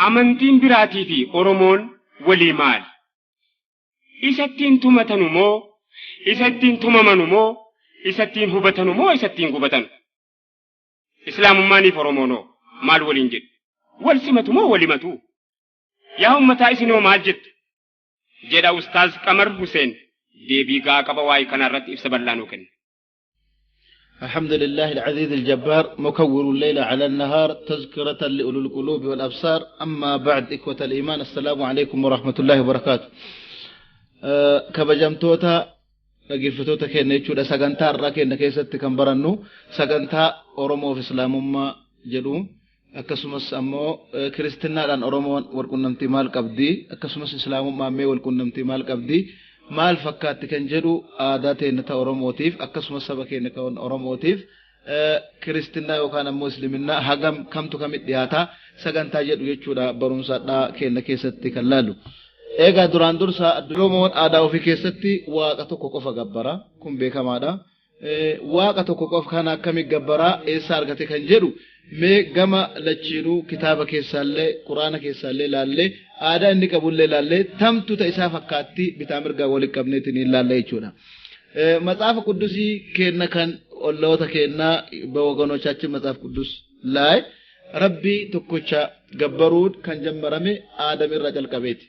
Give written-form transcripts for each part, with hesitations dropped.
Amantiin biraatii fi Oromoon walii maali? Isa ittiin tumatanu moo? Isa ittiin tumamanu moo? Isa ittiin hubatanu moo? Isa ittiin gubatanu? Islaamummaaniif Oromoonoo maal waliin jedhu? Wal simatu moo wal himatu? Yaa ummataa, isinoo maal jettu? Jedha Ustaaz Qamar Huseen. Deebii gahaa qaba, waa'ee kanarratti ibsa bal'aa nuu kenna. الحمد لله العزيز الجبار، مكور الليل على النهار تذكرة لأولي القلوب والأبصار. أما بعد، إخوة الإيمان، السلام عليكم ورحمة الله وبركاته. Kabajamtoota dhaggeeffattoota keenya jechuudha, sagantaa irraa keenya keessatti kan barannu sagantaa Oromoof Islaamummaa jedhu, akkasumas ammoo kiristinnaadhaan Oromoon walqunnamtii maal qabdi, akkasumas Islaamummaan mee walqunnamtii maal qabdi, maal fakkaatti kan jedhu, aadaa teenya ta Oromootiif akkasumas saba keenya kan Oromootiif kiristinnaa yookaan ammoo Isliminnaa hagam kamtu kamitti dhiyaataa sagantaa jedhu jechuudha barumsaadhaa keenya keessatti kan laalu. Egaa duraan dursa Oromoon aadaa ofii keessatti waaqa tokko qofa gabbara, kun beekamaadha. Waaqa tokko qofa kana akkamitti gabbaraa, eessaa argate kan jedhu, mee gama lachiinuu kitaaba keessaallee, Quraana keessaallee laallee, aadaa inni qabullee laallee, tamtu ta isaa fakkaatti bitaa mirgaa walitti qabneetiin hin laalle jechuudha. መጽሐፍ ቅዱስ keenya kan olloota keenyaa በወገኖቻችን መጽሐፍ ቅዱስ ላይ Rabbii tokkicha gabbaruun kan ጀመረame Aadam irraa jalqabeeti.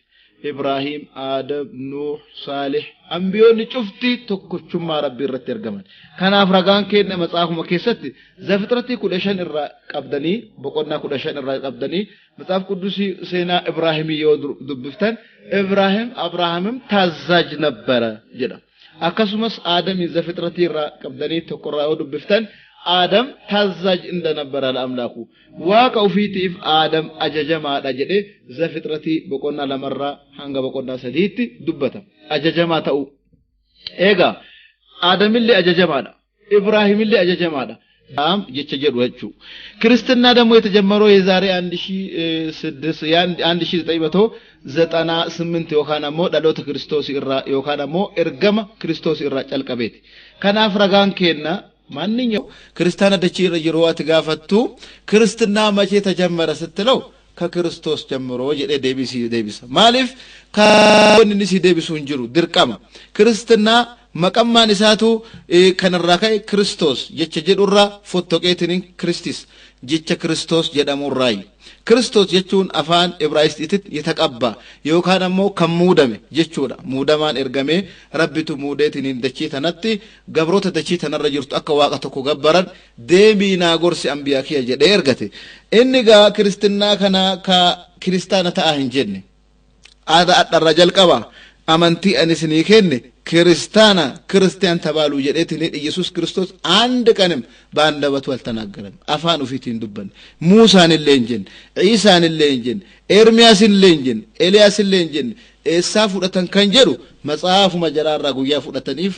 Ibraahim, Aadam, Nuux, Saalih, ambiyoonni cufti tokkochummaa Rabbii irratti argaman. Kanaaf ragaan keenya matsaafuma keessatti Zafixratii 15 irraa qabdanii, boqonnaa 15 irraa qabdanii, መጽሐፍ ቅዱስ seenaa Ibraahimii yoo dubbiftan, Ibraahim Abrahaamim ታዛዥ ነበረ jedha. Akkasumas Aadamii Zafixratii irraa qabdanii tokkorraa yoo dubbiftan, Aadam ታዛዥ እንደነበረ ለአምላኩ waaqa ufiitiif Aadam ajajamaadha jedhee Zafixratii boqonnaa 2rraa hanga boqonnaa 3tti dubbata. Ajajamaa ta'uu. Egaa Aadamillee ajajamaadha. Ibraahimillee ajajamaadha. Jecha jedhu jechuu. ክርስትና ደግሞ የተጀመረው የዛሬ 1998 yookaan ammoo dhaloota Kiristoos irraa yookaan ammoo ergama Kiristoos irraa calqabeeti. Kanaaf ragaan kenna ማንኛው ክርስቲያን dachii irra jiru ati gaafattu, ክርስትና መቼ ተጀመረ ስትለው ከክርስቶስ ጀምሮ jedhee deebisii deebisa. Maaliif kan inni si deebisu hin jiru, dirqama. ክርስትና maqammaan isaatu kanarraa ka'e, Kiristoos jecha jedhurraa fottoqeetiin Kiristis jecha Kiristoos jedhamurraayi. Kiristoos jechuun afaan Ibraayisxiitti የተቀባ yookaan ammoo kan muudame jechuudha. Muudamaan ergamee Rabbitu muudeetiin dachii tanatti gabroota dachii tanarra jirtu akka waaqa tokko gabbaran deemii naa gorsi ambiyaa kiyya jedhee ergate. Inni gaa kiristinnaa kana ka kiristaana ta'aa hin jenne. Aadaa adharraa jalqaba amantii ani isinii kenne kiristaana ክርስቲያን ተባሉ jedheetiin ኢየሱስ ክርስቶስ አንድ ቀንም በአንደበቱ አልተናገረም። Afaan ufiitiin dubbanne. Muusaan illee hin jenne, Iisaan illee hin jenne, Ermiyaas illee hin jenne, Eliyaas illee hin jenne. Eessaa fudhatan kan jedhu matsaafuma jaraarraa guyyaa fudhataniif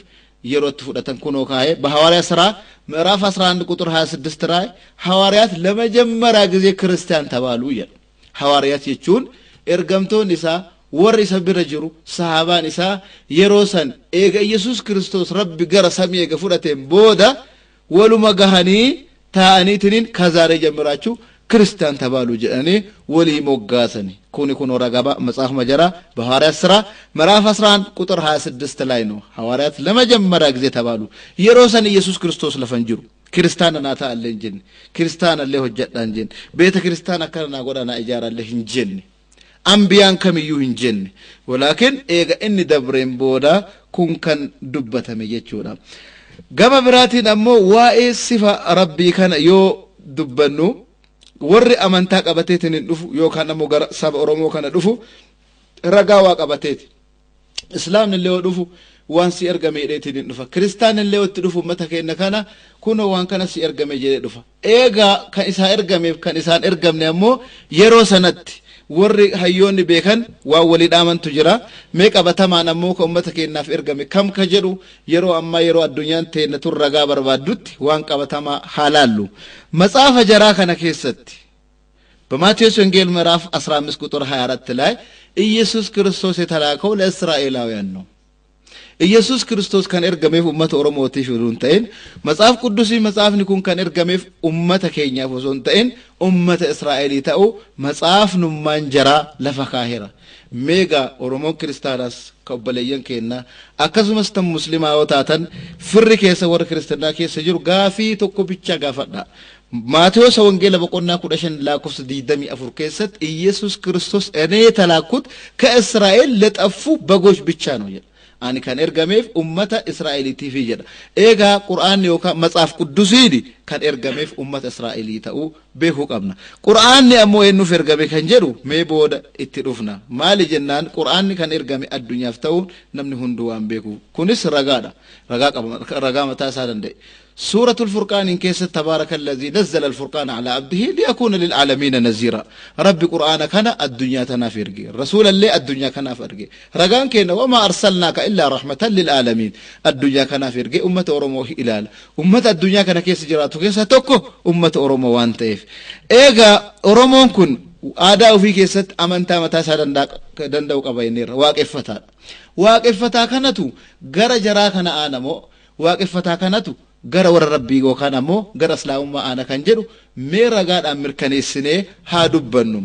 yerootti fudhatan kunoo kaa'ee በሐዋርያት ሥራ ምዕራፍ 11 ቁጥር 26 ላይ ሐዋርያት ለመጀመሪያ ጊዜ ክርስቲያን ተባሉ ይላል። ሐዋርያት jechuun ergamtoonni isaa, warri isa bira jiru, sahaabaan isaa yeroo san eega Yesus Kiristoos Rabbi gara samii eega fudhateen booda waluma gahanii taa'aniitiniin ከዛሬ ጀምራችሁ ክርስቲያን ተባሉ jedhanii walii moggaasani. Kuni kun ragaba መጽሐፍ መጀራ በሐዋርያት ሥራ ምዕራፍ 11 ቁጥር 26 ላይ ነው። ሐዋርያት ለመጀመሪያ ጊዜ ተባሉ። Yeroo san ኢየሱስ ክርስቶስ lafa hin jiru. Kiristaana naa ta'allee hin jenne. Kiristaana illee hojjedha hin jenne. Beeta kiristaana akkana naa godha naa ijaarallee hin jenne. Ambiyaan kamiyyuu hin jenne. Walaakin eega inni dabreen booda kun kan dubbatame jechuudha. Gama biraatiin ammoo waa'ee sifa Rabbii kana yoo dubbannu, warri amantaa qabateetiin hin dhufu yookaan ammoo gara saba Oromoo kana dhufu ragaa waa qabateeti. Islaamni illee yoo dhufu waan si ergame jedheetiin hin dhufa. Kiristaan illee yoo itti dhufu uummata keenya kana kunoo waan kana si ergame jedhee dhufa. Eegaa kan isaa ergameef kan isaan ergamne ammoo yeroo sanatti warri hayyoonni beekan waan walii dhaamantu jira. Mee qabatamaan ammoo ka uummata keenyaaf ergame kam ka jedhu, yeroo ammaa yeroo addunyaan teenna tun ragaa barbaaddutti waan qabatamaa haa laallu. Matsaafa jaraa kana keessatti በማቴዎስ ወንጌል ምዕራፍ 15 ቁጥር 24 ላይ ኢየሱስ ክርስቶስ የተላከው ለእስራኤላውያን ነው። Iyyasuus Kiristoos kan ergameef ummata Oromootiif osoo hin ta'in, Matsaaf Quddusii matsaafni kun kan ergameef ummata keenyaaf osoo hin ta'in ummata Israa'elii ta'uu matsaafnummaan jaraa lafa kaahera. Meegaa Oromoon kiristaanaas ka obboleeyyan keennaa akkasumas tan muslimaa yoo taatan firri keessa warra kiristinnaa keessa jiru gaafii tokko bichaa gaafadha. Maatewos Wangeela boqonnaa 15 lakkoofsa 24 keessatti Iyyasuus Kiristoos እኔ የተላኩት ከእስራኤል ለጠፉ በጎች ብቻ ነው jedha. Ani kan ergameef ummata Israa'eliitiifi jedha. Eegaa Qur'aanni yookaan Matsaaf Quddusiin kan ergameef ummata Israa'elii ta'uu beekuu qabna. Qur'aanni ammoo eenyuuf ergame kan jedhu mee booda itti dhufna. Maali jennaan Qur'aanni kan ergame addunyaaf ta'uun namni hunduu waan beekuuf. Kunis ragaadha. Ragaa qaba, ragaa mataa isaa danda'e. سورة الفرقان إن كيس تبارك الذي نزل الفرقان على عبده ليكون للعالمين نذيرا. رب قرآن كان الدنيا تنافرجي، رسول الله الدنيا كان فرجي، رجان كنا وما أرسلناك إلا رحمة للعالمين. الدنيا كان فرجي أمة أورمو إلال أمة الدنيا كان كيس جراتو كيس توكو أمة أورمو وانتيف. إيجا أورمون كن aadaa ofii keessatti amantaa mataa isaa danda'u qaba inni waaqeffataadha. Waaqeffataa kanatu gara jaraa kana aanamoo waaqeffataa kanatu gara warra rabbii yookaan ammoo gara islaamummaa aana kan jedhu mee ragaadhaan mirkaneessinee haa dubbannu.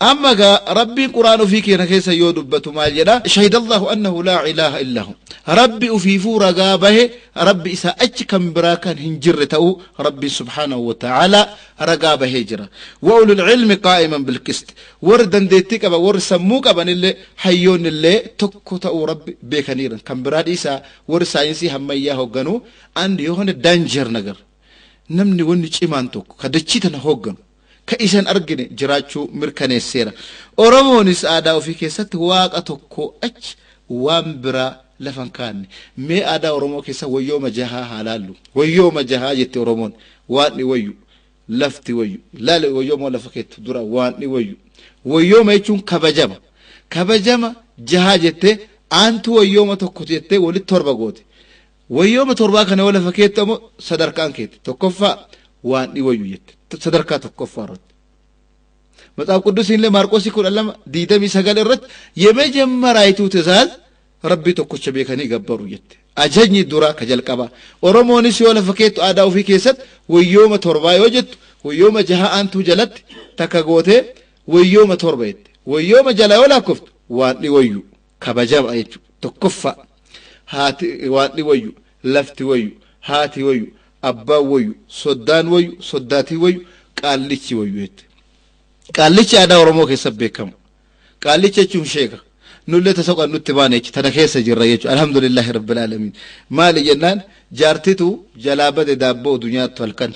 Amma gaa rabbiin quraan ofii keenya keessa yoo dubbatu maal jedha? Shahidallahu annahu laa ilaaha illahu. Rabbi ofiifuu ragaa bahe rabbi isaa achi kan biraa kan hin jirre ta'uu rabbi subhaanahu wa ta'ala ragaa bahee jira. Wa ulul ilmi qaa'iman bilqist. Warri dandeettii qaban warri sammuu qabanillee hayyoonnillee tokko ta'uu rabbi beekaniiran. Kan biraa dhiisaa warri saayinsii hammayyaa hoogganuu and የሆነ danger nagar. Namni wanni cimaan tokko ka dachii tana hoogganu ka isan argine jiraachuu mirkaneesseera. Oromoonis aadaa ofii keessatti waaqa tokko achi waan biraa lafa hin kaanne. Mee aadaa Oromoo keessa wayyooma jahaa haa laallu. Wayyooma jahaa jette Oromoon. Waaqni wayyu, lafti wayyu. Laala wayyooma lafa keettu dura waaqni wayyu. Wayyooma jechuun kabajama. Kabajama jahaa jettee aantu wayyooma tokko jettee walitti torba goote. Wayyooma torbaa kana yoo lafa keettu ammoo sadarkaan keetti. Tokkoffaa waaqni wayyu jette. Sadarkaa tokkoffaa irratti. መጽሐፍ ቅዱስ illee Maarqoosii 12:29 irratti የመጀመሪያይቱ ትእዛዝ rabbii tokkicha beekanii gabbaru jette. Ajajni dura ka jalqabaa. Oromoonis yoo lafa keettu aadaa ofii keessatti wayyooma torbaa yoo jettu wayyooma jaha aantuu jalatti takka gootee wayyooma torba jette. Wayyooma jala yoo lakkooftu waaqni wayyu kabajama jechuudha. Tokkoffaa haati waaqni wayyu, lafti wayyu, haati wayyu, abbaan wayyu, soddaan wayyu, soddaatii wayyu, qaallichi wayyu jette. Qaallichi aadaa Oromoo keessatti beekamu. Qaallichi jechuun sheeka. Nullee tasa nutti baane jechuudha. Tana keessa jirra jechuudha. Alhamdulillahi rabbil aalamiin. Maali jennaan jaartitu jalaa bade daabboo udu nyaattu halkan.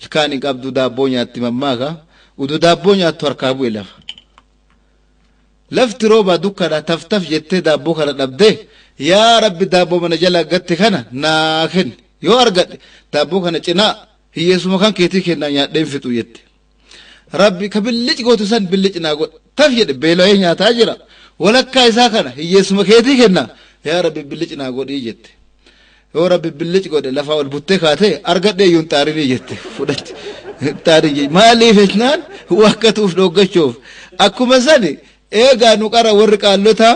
Ilkaan hin qabdu daabboo nyaatti mammaaka. Udu daabboo nyaattu harkaa bu'e lafa. Lafti roobaa dukkana taftaf jettee daabboo kana dhabdee yaa rabbi daabboo mana jala gatte kana naa kenni. Yoo argadhe daabboo kana cinaa hiyyeessuma kan keetii kennaa nyaadheen fixu jette. Rabbi ka billic gootu san billic naa godhe. Taf jedhe beela'ee nyaataa jira. Walakkaa isaa kana hiyyeessuma keetii kennaa yaa rabbi billic naa godhii jette. Yoo rabbi billic godhe lafaa ol buttee kaatee argadhee iyyuu hin xaarinii jette fudhatte. Xaarii maaliif jennaan wakkatuuf dhoggachuuf. Akkuma sani eegaa nu qara warri qaallotaa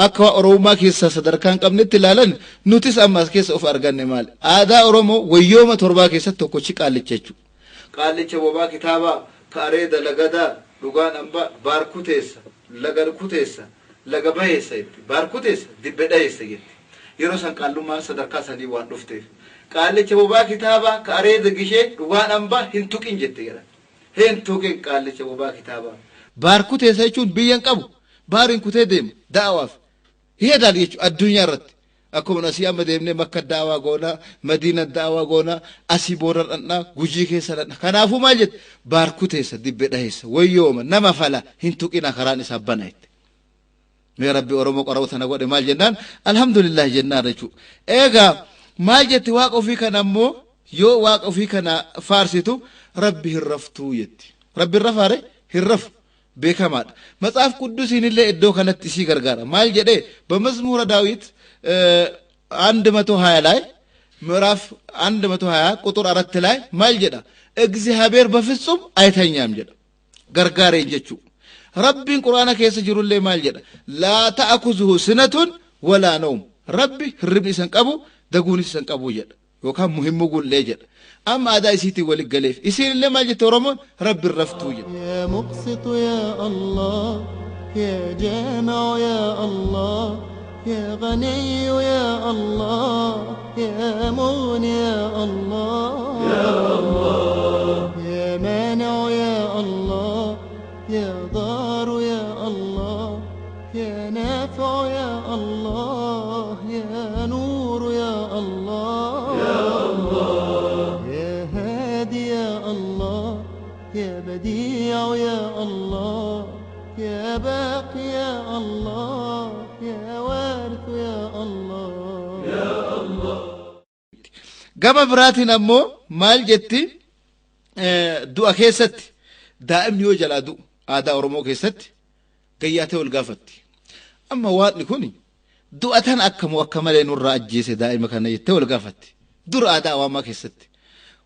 akka Oromummaa keessaa sadarkaa hin qabnetti ilaalan nutis ammas keessa of arganne maali. Aadaa Oromoo wayyooma torbaa keessatti tokkochi qaallicha jechuudha. Qaallicha bobaa kitaabaa ka areeda lagadaa dhugaan hambaa baar kuteessa laga kuteessa laga baheessa jetti baar kuteessa dibbe dhaheessa jetti. Yeroo san qaallummaan sadarkaa sanii waan dhufteef. Qaallicha bobaa kitaabaa ka areeda gishee dhugaan hambaa hin tuqin jette jedha. Hin tuqin qaallicha bobaa kitaabaa. Baar kuteessa jechuun biyya hin qabu. Baariin kutee deema da'awaaf. Heedaan jechuudha addunyaa irratti. Akkuma asii amma deemnee Makka da'awaa goonaa, Madiina da'awaa goonaa, asii boora dhandhaa, Gujii keessa dhandhaa. Kanaafuu maal jette? Baar kuteessa dibbe dhaheessa wayyooma nama fala hin tuqina karaan isaa bana jette. Mee rabbi Oromoo qara'u tana godhe maal jennaan? Alhamdulillah jennaan jechuudha. Eegaa maal jette waaqa ofii kana ammoo yoo waaqa ofii kana faarsitu rabbi hin raftuu jetti. Rabbi hin rafaare hin rafu. Beekamaadha. Matsaaf Quddusiin illee iddoo kanatti isii gargaara. Maal jedhee በመዝሙረ ዳዊት 120 ላይ ምዕራፍ 120 ቁጥር 4 ላይ maal jedha? እግዚአብሔር በፍጹም አይተኛም jedha. Gargaareen jechuu. Rabbiin quraana keessa jirullee maal jedha? لا تأخذه سنة ولا نوم. Rabbi hirribni isan qabu, daguunis isan qabu jedha. Yookaan muhimmu gullee jedha. Amma aadaa isiitiin walitti galeef. Isiin illee maal jette Oromoon? Rabbi raftuu jedha. يا مقسط يا الله، يا جامع يا الله، يا غني يا الله، يا مغني يا الله، يا الله، يا مانع يا الله، يا ضار يا الله، يا نافع يا الله، يا نور يا الله، يا الله، يا هادي يا الله، يا بديع يا الله، يا باقي يا الله، يا وارث يا الله، يا الله. Gama biraatiin ammoo maal jetti? Du'a keessatti daa'imni yoo jalaa du'u aadaa Oromoo keessatti gayyaatee ol gaafatti. Amma waaqni kun du'a tan akkamoo akka malee nurraa ajjeese daa'ima kana jettee wal gaafatti. Dur aadaa awaamaa keessatti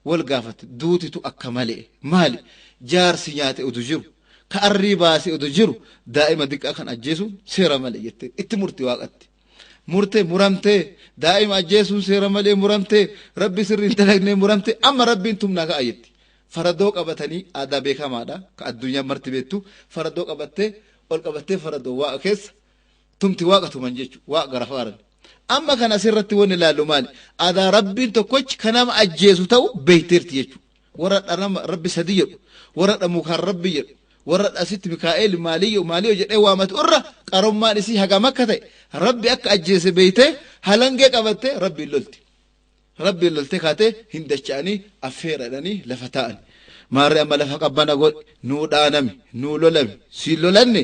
wal gaafatti. Duutitu akka malee maali? Jaarsi nyaate utu jiru, ka arrii baase utu jiru, daa'ima diqqaa kan ajjeesuun seera malee jettee itti murti waaqatti. Murtee muramtee, daa'ima ajjeesuun seera malee muramtee, rabbi sirrii hin dalagnee muramtee, amma rabbiin tumnaa ka'a jetti. Faradoo qabatanii, aadaa beekamaadha ka addunyaan marti beektu, faradoo qabattee ol qabattee faradoo waaqa keessa tumti, waaqa tuman jechuudha, waaqa gara faaran. Amma kan asirratti wanni ilaallu maali? Aadaa rabbiin tokkochi kan nama ajjeesu ta'u beekteerti jechuudha. Warra dhanama rabbi sadi jedhu, warra dhamukaan rabbi jedhu, warra asitti Mikaa'el maaliyyo maaliyyo jedhee waamatu irra qarommaan isii hagam akka ta'e, rabbi akka ajjeese beeytee halangee qabattee rabbiin lolti. Rabbiin loltee kaatee hin dacha'anii affeeradhanii lafa taa'an. Maarree amma lafa qabbana godhe, nuu dhaaname, nuu lolame, siin lolanne,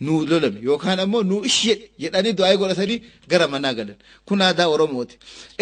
nuu lolame yookaan ammoo nuu ishee jedhanii du'aa godhatanii gara manaa galan. Kun aadaa Oromooti.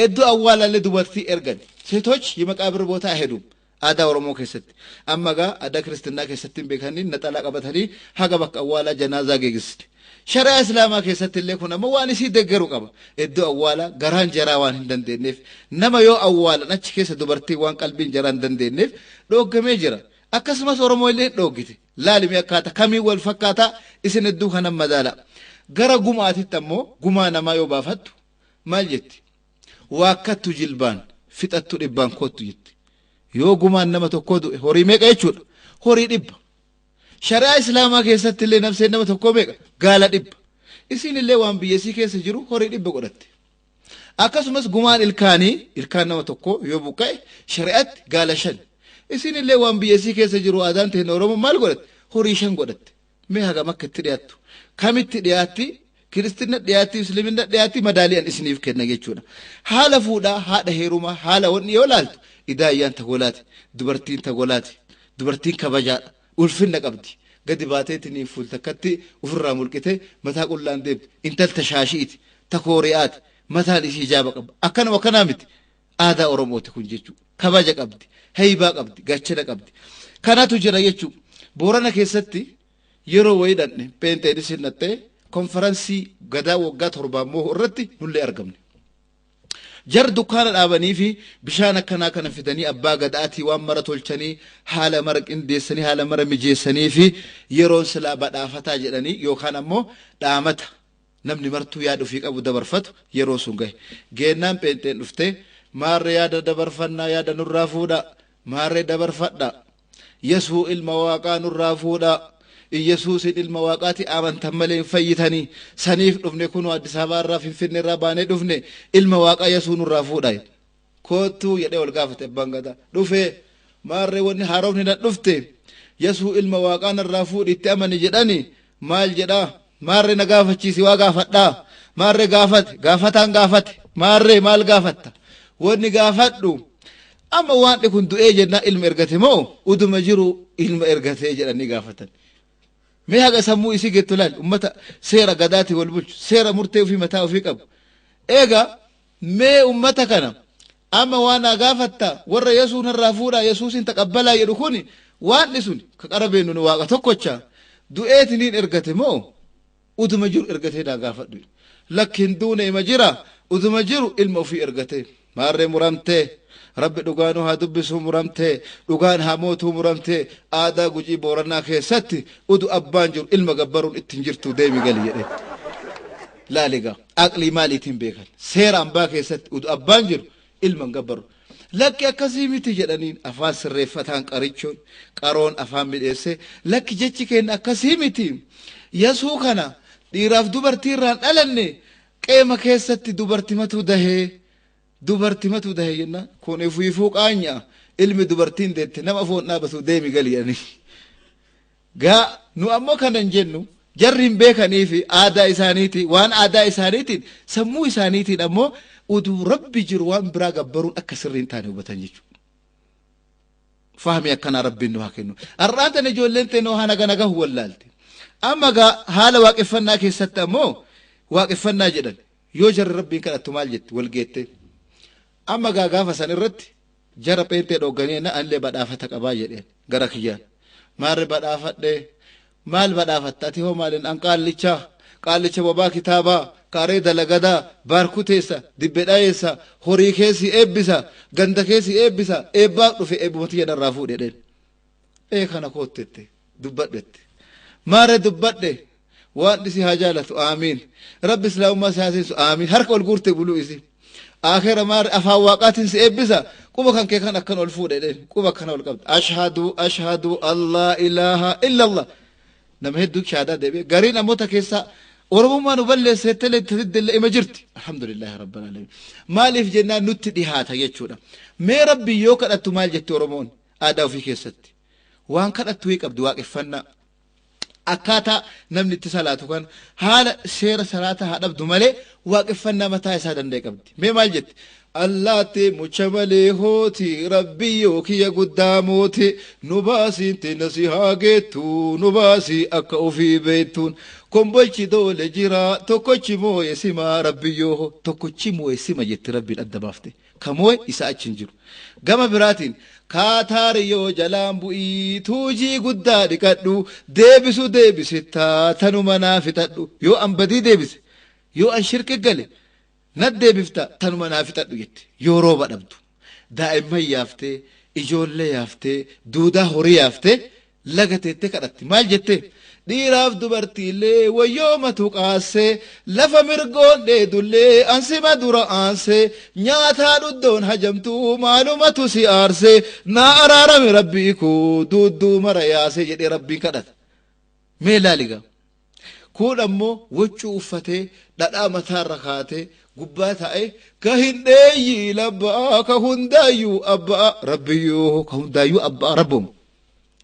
Iddoo awwaalallee dubartii ergan. ሴቶች የመቃብር ቦታ አይሄዱም aadaa Oromoo keessatti. Amma gaa aadaa kiristinnaa keessatti hin beekanii naxalaa qabatanii haga bakka awwaalaa janaazaa geessisti. Shari'aa Islaamaa keessatti illee kun ammoo waan isii deeggaru qaba. Iddoo awwaalaa garaan jaraa waan hin dandeenyeef, nama yoo awwaalan achi keessa dubartii waan qalbiin jaraa hin dandeenyeef dhooggamee jira. Akkasumas Oromoo illee hin dhooggite. Laalimi akkaataa kamiin wal fakkaataa isin hedduu kanan madaala. Gara gumaatitti ammoo gumaa namaa yoo baafattu maal jetti? Waakkattu jilbaan fixattu dhibbaan kottu jetti. Yoo gumaan nama tokkoo du'e horii meeqa jechuudha? Horii 100. Shari'aa Islaamaa keessatti illee nafseen nama tokkoo meeqa? Gaala 100. Isin illee waan biyyasii keessa jiru horii 100 godhatte. Akkasumas gumaan ilkaanii, ilkaan nama tokkoo yoo buqqa'e shari'aatti gaala 5. Isin illee waan biyyasii keessa jiru aadaan ta'e Oromoo maal godhatte? Horii 5 godhatte. Mee hagam akka itti dhiyaattu? Kamitti dhiyaatti? Kiristina dhiyaatti, Musliimina dhiyaatti, madaali'an isiniif kenna jechuudha. Haala fuudhaa, haadha heerumaa, haala wanni yoo laaltu idaayyaan tagolaati, dubartiin tagolaati, dubartiin kabajaadha, ulfinna qabdi. Gadi baateetiin fuultakkatti ofirraa mulqite mataa qullaan deemti. Intalta shaashiiti, takoori'aati, mataan isii hijaaba qaba. Akkanuma akkanaa miti. Aadaa Oromooti kun jechuudha. Kabaja qabdi, heybaa qabdi, gaachana qabdi. Kanatu jira jechuudha. Boorana keessatti yeroo wayii dhanne pheenxeenis hin dhattee konferansii gadaa waggaa 7 immoo irratti nullee argamne. Jar dukkaana dhaabanii fi bishaan akkanaa kana fidanii abbaa gadaatii waan mara tolchanii, haala mara qindeessanii, haala mara mijeessanii fi yeroon silaa badhaafataa jedhanii yookaan ammoo dhaamata namni martuu yaada ofii qabu dabarfatu yeroo sun gahe. Geennaan pheenxeen dhuftee, maarree yaada dabarfannaa, yaada nurraa fuudhaa, maarree dabarfadhaa. Yesuu ilma waaqaa nurraa fuudhaa. Iyyasuusin ilma waaqaati amantan malee hin fayyitanii, saniif dhufne, kunoo Addis Ababaa irraa Finfinnee irraa baanee dhufne, ilma waaqaa Yesuu nurraa fuudha. Koottuu jedhee ol gaafate abbaan gadaa. Dhufee, maarree wanni haarofni na dhufte Yesuu ilma waaqaa narraa fuudhi itti amani jedhani maal jedhaa? Maarree na gaafachiisi, waa gaafadhaa. Maarree gaafate, gaafataan gaafate, maarree maal gaafatta? Wanni gaafadhu amma waan kun du'ee jennaa ilma ergate moo uduma jiru ilma ergatee jedhanii gaafatan. Mee haga sammuu isii gettu laal, ummata seera gadaati wal bulchu, seera murtee ofii mataa ofii qabu. Eega mee ummata kana amma waan naa gaafatta, warra Yesuun irraa fuudhaa, Yesuusin taqabbalaa jedhu kuni waan sun ka qara beennu nu waaqa tokkocha du'eetiniin ergate moo utuma jiru ergatee naa gaafadhu. Lakki hin duune, ima jira, utuma jiru ilma ofii ergate. Maarree muramtee, rabbi dhugaanuu haa dubbisuu, muramtee, dhugaan haa mootuu, muramtee, aadaa Gujii Booranaa keessatti udu abbaan jiru ilma gabbaruun ittiin jirtu, deemi gali jedhe. Laaligaa aqlii maaliitiin beekan? Seera ambaa keessatti udu abbaan jiru ilma hin gabbaru. Lakki akkasii miti jedhaniin afaan sirreeffataan qarichoon qaroon afaan midheessee lakki jechi keenya akkasii miti. Yasuu kana dhiiraaf dubartii irraan dhalanne qeema keessatti dubartimatu dahee dubartimatu dahee jenna kun ifuifuu qaanya ilmi dubartiin deette nama afoon dhaabatu deemi gali jedhanii. Gaa nu ammoo kana hin jennu jarri hin beekanii fi aadaa isaaniiti waan aadaa isaaniitiin sammuu isaaniitiin ammoo uduu rabbi jiru waan biraa gabbaruun akka sirrii hin taane hubatan jechuudha. Fahmi akkanaa rabbiin nu haa kennu. Har'aan tana ijoolleen teenoo haa naga nagahu wallaalte. Amma gaa haala waaqeffannaa keessatti ammoo waaqeffannaa jedhan yoo jarri rabbiin kadhattu maal jetti wal geettee. Amma gaa gaafa san irratti jara pheenxee dhoogganii na anillee badhaafata qabaa jedheen gara kiyyaan. Maarri badhaafadhee maal badhaafatta ati hoo maaliin an qaallichaa qaallicha bobaa kitaabaa kaaree dalagadaa baarkuteessa dibbe dhayeessa horii keessi eebbisa ganda keessi eebbisa eebbaaf dhufe eebbumatti jedharraa fuudhe dheen. Ee kana koottette dubbadhette. Maarre dubbadhe waan dhisi haa jaalatu aamiin. Rabbi islaamummaa si haa seensu aamiin. Harka ol guurte buluu isi. Akeera maarre afaan waaqaatiin si eebbisa quba kan kee kan akkan ol fuudhe dheen quba akkana ol qabda. Ashhadu ashhadu allah ilaaha illallah. Nama hedduu shaadaa deebi'e gariin ammoota keessaa Oromummaa nu balleesseettillee itti ima jirti. Alhamdulillahi rabbil alamin. Maaliif jennaan nutti dhihaata jechuudha. Mee rabbi yoo kadhattu maal jetti Oromoon aadaa ofii keessatti? Waan kadhattu wayii qabdi waaqeffannaa. Akkaataa namni itti salaatu kan haala seera salaataa haa dhabdu malee waaqeffannaa mataa isaa danda'e qabdi. Mee maal jetti? Allaatti mucha malee hooti rabbiyyoo kiyya guddaa mooti nu baasiinti nasi haa geettu nu baasii akka ofii beektuun kombolchi doole jira tokkochi moo'e sima rabbiyyoo tokkochi moo'e sima jetti rabbiin adda baafte ka moo'e isa achi hin jiru. Gama biraatiin kaataariyyoo jalaan bu'ii tuujii guddaa dhiqadhu deebisu deebisittaa tanuma naa fixadhu yoo an badii deebise yoo an shirki gale nat deebifta tanuma naa fixadhu jetti yoo rooba dhabdu daa'imman yaaftee ijoollee yaaftee duudaa horii yaaftee laga teettee kadhatti maal jettee dhiiraaf dubartiillee wayyoomatu qaassee lafa mirgoon dheedullee ansima dura aansee nyaataa dhuddoon hajamtuu maalumatu si aarsee naa araarame rabbii koo duudduu mara yaasee jedhee rabbiin kadhata. Mee laaligaa. Kun ammoo waccuu uffatee dhadhaa mataarra kaatee gubbaa taa'ee ka hin dheeyyii labbaa ka hundaayyuu abbaa rabbiyyoo ka hundaayyuu abbaa rabboom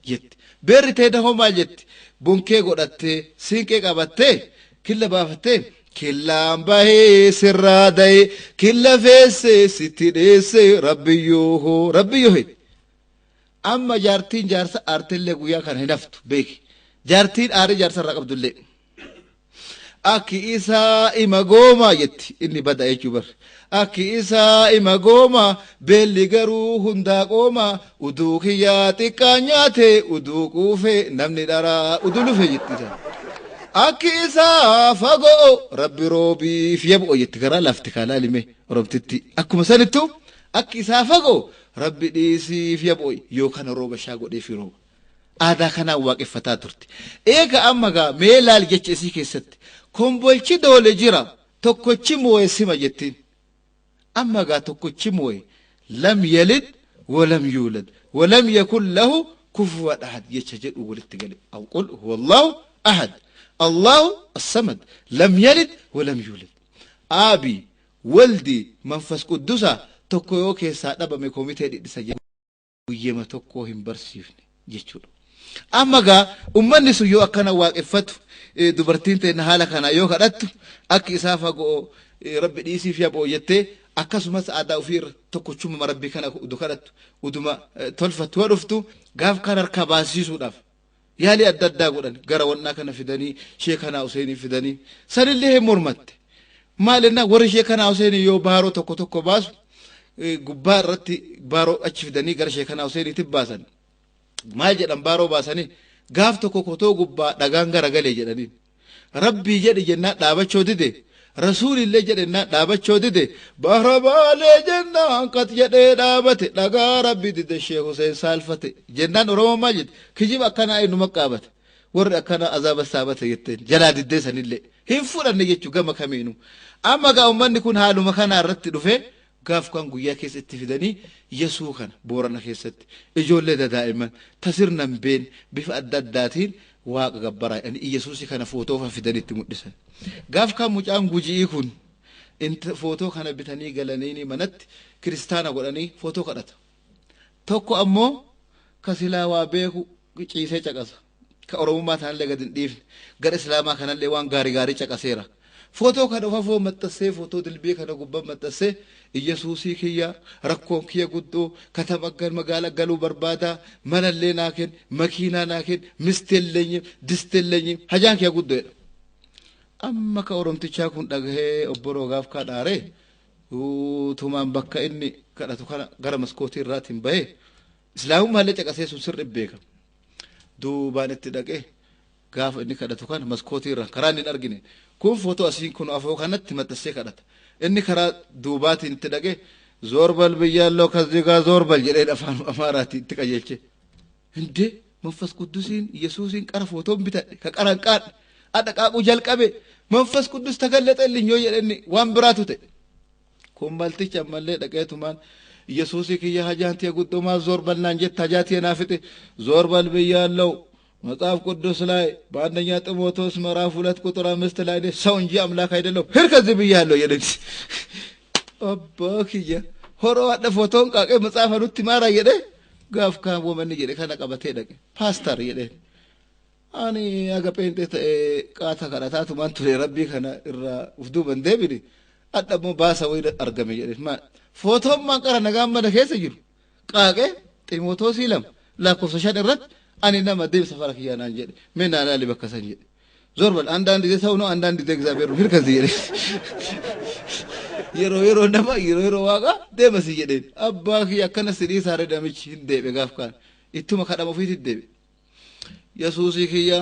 jetti. Beerri teeda hoo maal jetti? Bonkee godhattee siinqee qabattee killa baafattee killaan bahee sirraa da'ee killa feessee sitti dheessee rabbiyyoo rabbiyyoo. Amma jaartiin jaarsa aartellee guyyaa kana hin haftu beeki. Jaartiin aarii jaarsa irraa qabdullee. Akki isaa ima goomaa jetti inni bada jechuu bar. Akki isaa ima goomaa beelli garuu hundaa qoomaa uduu kiyyaa xiqqaa nyaate uduu quufee namni dharaa uduu lufe jetti isaan. Akki isaa fagoo rabbi roobiif yab'o jetti garaa lafti kaalaalime oromtitti. Akkuma sanittu akki isaa fagoo rabbi dhiisiif yab'o yoo kana rooba shaa godheef rooba. Aadaa kanaan waaqeffataa turte. Eega amma gaa mee laal jecha isii keessatti kombolchi doole jira tokkochi moo'e sima jettiin. Amma gaa tokkochi moo'e lam yalid walam yuulad walam yakun lahu kufuwan ahad jecha jedhu walitti gale. Qul huwallahu ahad Allahu as-samad lam yalid walam yuulad. Aabi waldi manfas quddusa tokko yoo keessaa dhabame komitee dhidhisa guyyema tokko hin barsiifne jechuudha. Amma gaa ummanni sun yoo akkana waaqeffatu dubartiin ta'e haala kana yoo kadhattu akki isaa fagoo rabbi dhiisiif yaboo jettee akkasumas aadaa ofii irra tokkochuma rabbii kana udu kadhattu uduma tolfattu yoo dhuftu gaaf kan harkaa baasisuudhaaf yaalii adda addaa godhan gara wannaa kana fidanii sheekanaa Huseenii fidanii sanillee hin mormatte. Maal ennaa warri sheekanaa Huseenii yoo baaroo tokko tokko baasu gubbaa irratti baaroo achi fidanii gara sheekanaa Huseeniitti baasan. Maal jedhan baaroo baasanii gaaf tokko kotoo gubbaa dhagaan garagalee jedhaniin. Rabbii jedhi jennaan dhaabachoo dide rasuulillee jedhennaan dhaabachoo dide bahra baalee jennaan qat jedhee dhaabate dhagaa rabbi dide Sheekh Huseen saalfate jennaan Oromoon maal jette kijiba akkanaa eenyuma qaabate. Warri akkana azaaba saabata jetteen jalaa diddee sanillee hin fudhanne jechuu gama kamiinu. Amma gaa uummanni kun haaluma kanaa irratti dhufee gaaf kan guyyaa keessa itti fidanii Yesuu kana Boorana keessatti ijoollee dadaa'imman tasirnan been bifa adda addaatiin waaqa gabbaraa jedhanii Iyesuusi kana footoo fidanii itti mul'isan. Gaaf kan mucaan Guji'ii kun footoo kana bitanii galanii manatti kiristaana godhanii footoo kadhata. Tokko ammoo kasilaa waa beeku ciisee caqasa. Ka Oromummaa tanallee gad hin dhiifne gara Islaamaa kanallee waan gaarii gaarii caqaseera. Footoo kana ofafoo maxxansee footoo dilbii kana gubbaan maxxansee Iyesuusii kiyya rakkoon kiyya guddoo katama magaala galuu barbaada manallee naa kenn makiinaa naa kenn misteellee disteellee hajaan kiyya guddoo jedha. Amma ka Oromtichaa kun dhagahee obboroo gaaf kadhaaree tumaan bakka inni kadhatu kana gara maskootii irraatiin bahee Islaamummaallee caqasee sun sirri beeka. Duubaan itti dhaqee gaafa inni kadhatu kana maskootii irra karaa inni hin argine kun footoo asiin kun afoo kanatti maxxansee kadhata. Inni karaa duubaatiin itti dhaqee zoorbal biyyaaloo kazigaa zoorbal jedhee afaan Amaaraatiin itti qajeelche. Hindee manfas quddusiin Yesuusiin qara footoon bitadhe ka qaraan qaadhe adha qaaquu jalqabe manfas quddus tagallaxelliin yoo jedhe waan biraatu ta'e. Kun malticha ammallee dhaqeetumaan Yesuusii kiyya hajaantiya guddoomaa zoorbal naan jette hajaatiya naa fixe zoorbal biyyaaloo መጽሐፍ ቅዱስ ላይ በአንደኛ ጢሞቴዎስ ምዕራፍ 2 ቁጥር 5 ላይ ሰው እንጂ አምላክ አይደለም ሂድ ከዚህ ብያለሁ የለች አባክየ ሆሮ አደ ፎቶን ቃቀ መጽሐፍ ኑት ማራ የደ ጋፍ ካን ወመን የደ ከነ ቀበቴ ደቀ ፓስተር የደ አኒ አገ ጴንጤ ቃታ ከራታቱ ማን ቱሬ ረቢ ከነ እራ ውፍዱ በንዴ ቢዲ አደሞ ባሰ ወይ አርገመ የደ ማ ፎቶም ማንቀረ ነጋም መደ ከሰ ይሩ ቃቀ ጢሞቴዎስ ይለም ላኮፍሰ ሸደረት ani nama deemsa fara kiyyaa naan jedhe mee naa laali bakka san jedhe zoor bal አንዳንድ ጊዜ ሰው ነው አንዳንድ ጊዜ እግዚአብሔር ነው hirkasi jedhe yeroo yeroo nama yeroo yeroo waaqa deemasi jedheen abbaa kiyya akkana si dhiisaare namichi hin deebe gaaf kaan ittuma kadhama ofiitti deebe Yesuusii kiyya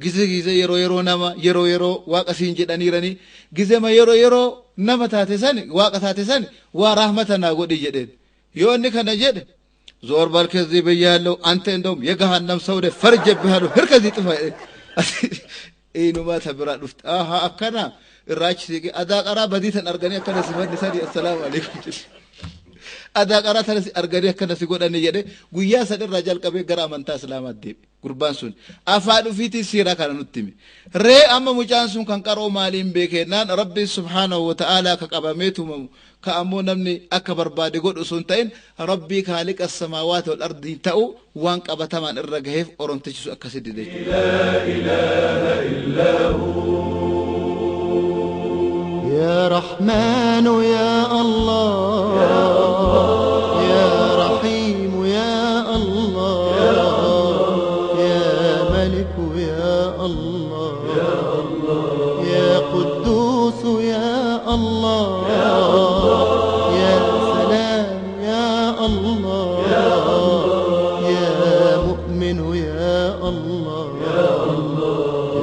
gize gize yeroo yeroo nama yeroo yeroo waaqa siin jedhaniiranii gizema yeroo yeroo nama taate sani waaqa taate sani waa rahmata naa godhi jedheen yoo inni kana jedhe ዞር በል ከዚህ ብያለሁ። አንተ እንደውም የገሃነም ሰው ነህ፣ ፈርጄብሃለሁ። ሂድ ከዚህ ጥፋ። ኢኑማ ተብራ ዱፍት አሃ አከና እራች ሲቂ አዳ ቀራ በዲተን አርገኒ አከነ ሲፈን ሰዲ አሰላሙ አለይኩም አዳ ቀራ ተነሲ አርገኒ አከነ ሲጎዳኒ የደ ጉያ ሰደራ jalqabe gara amantaa islaamaa deebi gurbaan sun afaan ufiitii siiraa kana nutti hime ree amma mucaan sun kan qaroo maaliin beekennaan rabbi subhaanahu wa ta'aalaa ka qabamee tumamu ka ammoo namni akka barbaade godhu sun ta'in rabbii kaaliqa samaawaati wal ardii ta'u waan qabatamaan irra gaheef oromtichi sun akkasi dide يا رحمن يا الله يا رحيم يا الله يا ملك يا الله يا قدوس يا الله يا سلام يا الله يا مؤمن يا الله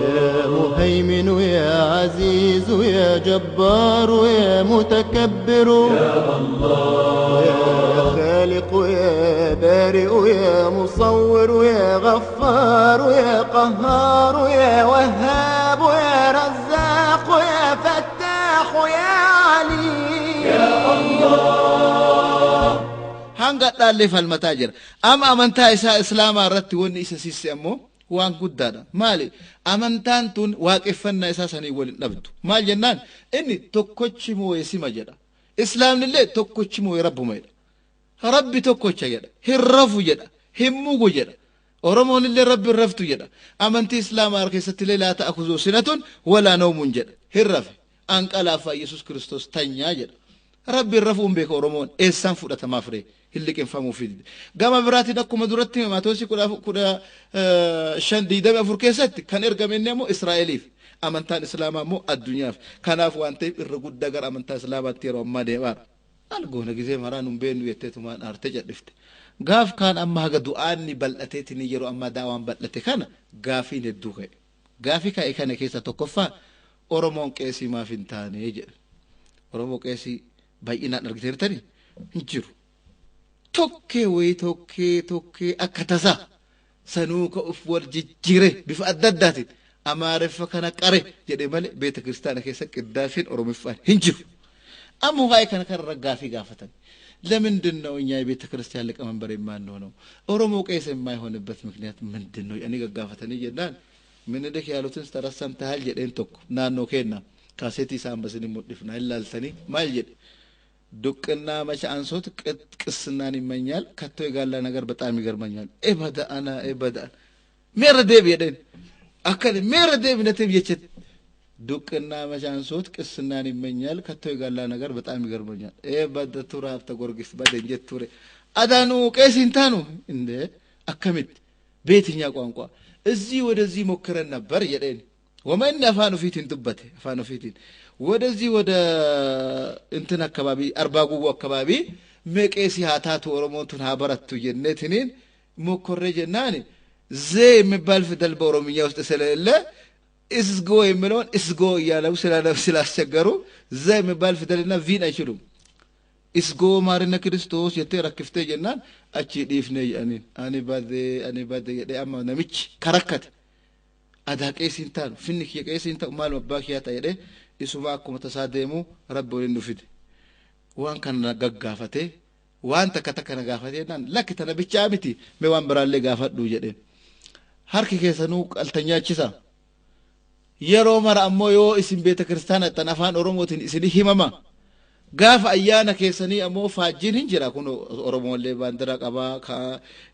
يا مهيمن يا عزيز يا جبار يا متكبر يا الله يا خالق يا بارئ يا مصور يا غفار يا قهار يا وهاب يا رزاق يا فتاح يا عليم يا الله hanga dhaallee falmataa jira amma amantaa isaa islaamaa irratti wanni isa siisse ammoo waan guddaadha maali amantaan tun waaqeffannaa isaa sanii waliin dhabdu maal jennaan inni tokkochi mooye sima jedha islaamnillee tokkochi mooye rabbuma jedha rabbi tokkocha jedha hin rafu jedha hin mugu jedha Oromoonillee rabbi hin raftu jedha amantii islaamaa keessattillee laa ta'khudhuhu sinatun walaa nawmun jedha hin rafe anqalaafaa Yesuus Kiristoos tanyaa jedha rabbi hin rafuun beeka Oromoon eessaan fudhatamaaf ree hin liqinfamuuf gama biraatiin akkuma duratti Maatewos 15:24 keessatti kan ergame inni ammoo Israa'eliif amantaan islaamaa immoo addunyaaf kanaaf waan ta'eef irra guddaa gara amantaa islaamaatti yeroo ammaa deemaa algoona gizee maraa nun beennu jetteetumaan aartee cadhifte gaaf kaan amma haga du'aanni bal'ateetiin yeroo ammaa daawaan bal'ate kana gaafiin hedduu ka'e gaafii ka'e kana keessa tokkoffaa Oromoon qeesii maaf hin taane jedhe Oromoo qeesii baay'inaan argiteertanii hin jiru. Tokkee wayii tokkee tokkee akka tasaa Sanuu ka uf wal jijjiire bifa adda addaatiin Amaariffa kana qare jedhe malee beeta kiristaana keessa qiddaaseen Oromiffaan hin jiru. Ammoo waa'ee kana kan gaafii gaafatan. ለምንድን ነው እኛ የቤተ ክርስቲያን ሊቀመንበር የማንሆነው? ኦሮሞ ቄስ የማይሆንበት ምክንያት ምንድን ነው? እኔ gaggafatanii jennaan Minilik ያሉትን ተረት ሰምተሃል jedheen tokko naannoo keenna kaaseetii isaan basin mul'ifna ilaaltanii maal jedhe ዱቅና መቼ አንሶት ቅስናን ይመኛል ከቶ የጋላ ነገር በጣም ይገርመኛል። ኤበደ አና ኤበደ ሜረ ዴብ jedheen akkana meera deebinateef jechet ዱቅና መቼ አንሶት ቅስናን ይመኛል ከቶ የጋላ ነገር በጣም ይገርመኛል። ኤበደ ቱራ ሀብተ ጊዮርጊስ በደን ጀቱሬ አዳኑ ቄስ ሂንታኑ እንደ akkamitti በየትኛ ቋንቋ እዚህ ወደዚህ ሞክረን ነበር jedheen ወመን afaan ofiitiin dubbate afaan ofiitiin ወደዚህ ወደ እንትን አካባቢ አርባ ጉጉ አካባቢ mee ቄሲ haa taatu Oromoon tun haa barattu jenneetiniin ሞኮሬ jennaan ዜ የሚባል ፊደል በኦሮምኛ ውስጥ ስለሌለ እስጎ የሚለውን እስጎ እያለው ስላስቸገሩ ዘ የሚባል ፊደልና ቪን አይችሉም። እስጎ ማርነ ክርስቶስ jettee rakkiftee jennaan achi dhiifne jedhaniin ani badee ani badee jedhee amma namichi karakkate adaa qeesiin taanu finni kiyya qeesiin ta'u maaluma abbaa kiyyaa ta'a jedhee isuma akkuma tasaa deemu rabbi waliin nu fide waan kana gaggaafatee waan takka takka na gaafatee jennaan lakki tana bichaa miti mee waan biraallee gaafadhu jedheen harki keessanuu qaltanyaachisa yeroo mara ammoo yoo isin beeta kiristaana tan afaan Oromootiin isinii himama gaafa ayyaana keessanii ammoo faajjiin hin jira kun Oromoollee baandiraa qabaa ka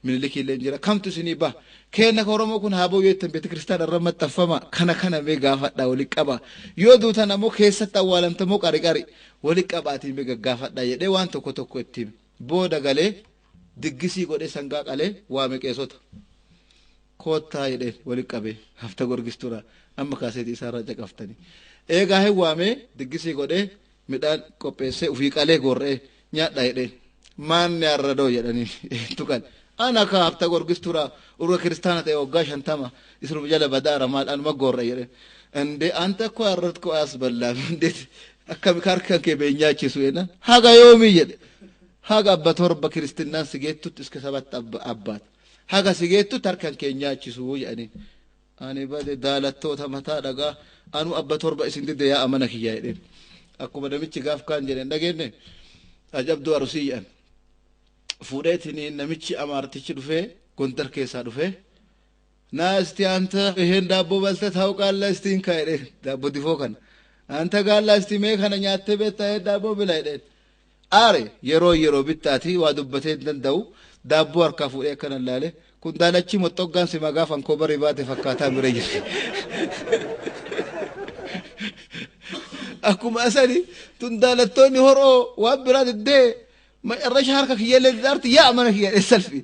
Minilikiillee hin jira kamtu isinii baha kenna ka Oromoo kun haa booyyoo jettan beeta kiristaana irra maxxanfama kana kana mee gaafadhaa wali qaba yoo duutan ammoo keessatti awwaalamtamoo qari qari wali qabaatiin mee gaggaafadhaa jedhee waan tokko tokko itti booda galee diggisii godhee sangaa qalee waame qeesota koottaa jedhee wali qabee hafta gorgistuura amma kaaseetii isaarraa caqaftanii eegaa hin waamee diggisii godhee midhaan qopheessee ufii qalee gorree nyaadha jedheen maanni arradoo jedhanii tuqan ana ka hafta gorgistuura urga kiristaana ta'e waggaa 50 isinuma jala badaara maal anuma gorre jedheen እንዴ አንተ እኮ ያረድከው አያስበላም እንዴት akkami harkaan kee beenyaachisu jennaan haga yoomii jedhe haga abba torba kiristинaan si geettutti iska sabat abbaat haga si geettutti harkaan kee nyaachisu jedhaniin ani bade daalattoota mataa dhagaa anu abba torba isin dide yaa amana kiyyaa jedheen akkuma namichi gaaf kaan jedheen dhageenye ajabduu arusii jedhan fuudheetiniin namichi amaartichi dhufee Gondar keessaa dhufee ና እስቲ አንተ ይሄን ዳቦ በልተህ ታውቃለህ? እስቲ እንካ jedheen ዳቦ difoo kana አንተ ጋላ እስቲ mee kana nyaattee beektaa ይሄን ዳቦ ብላ jedheen aare yeroo yeroo bittaati waa dubbatee hin danda'u daabboo harkaa fuudhee akkana ilaale kun daalachi moxxoggaan si magaaf ankoo barii baate fakkaataa bira jire akkuma asani tun daalattoonni horoo waan biraa diddee macarrasha harka kiyyallee didaarti yaa mana kiyya salfi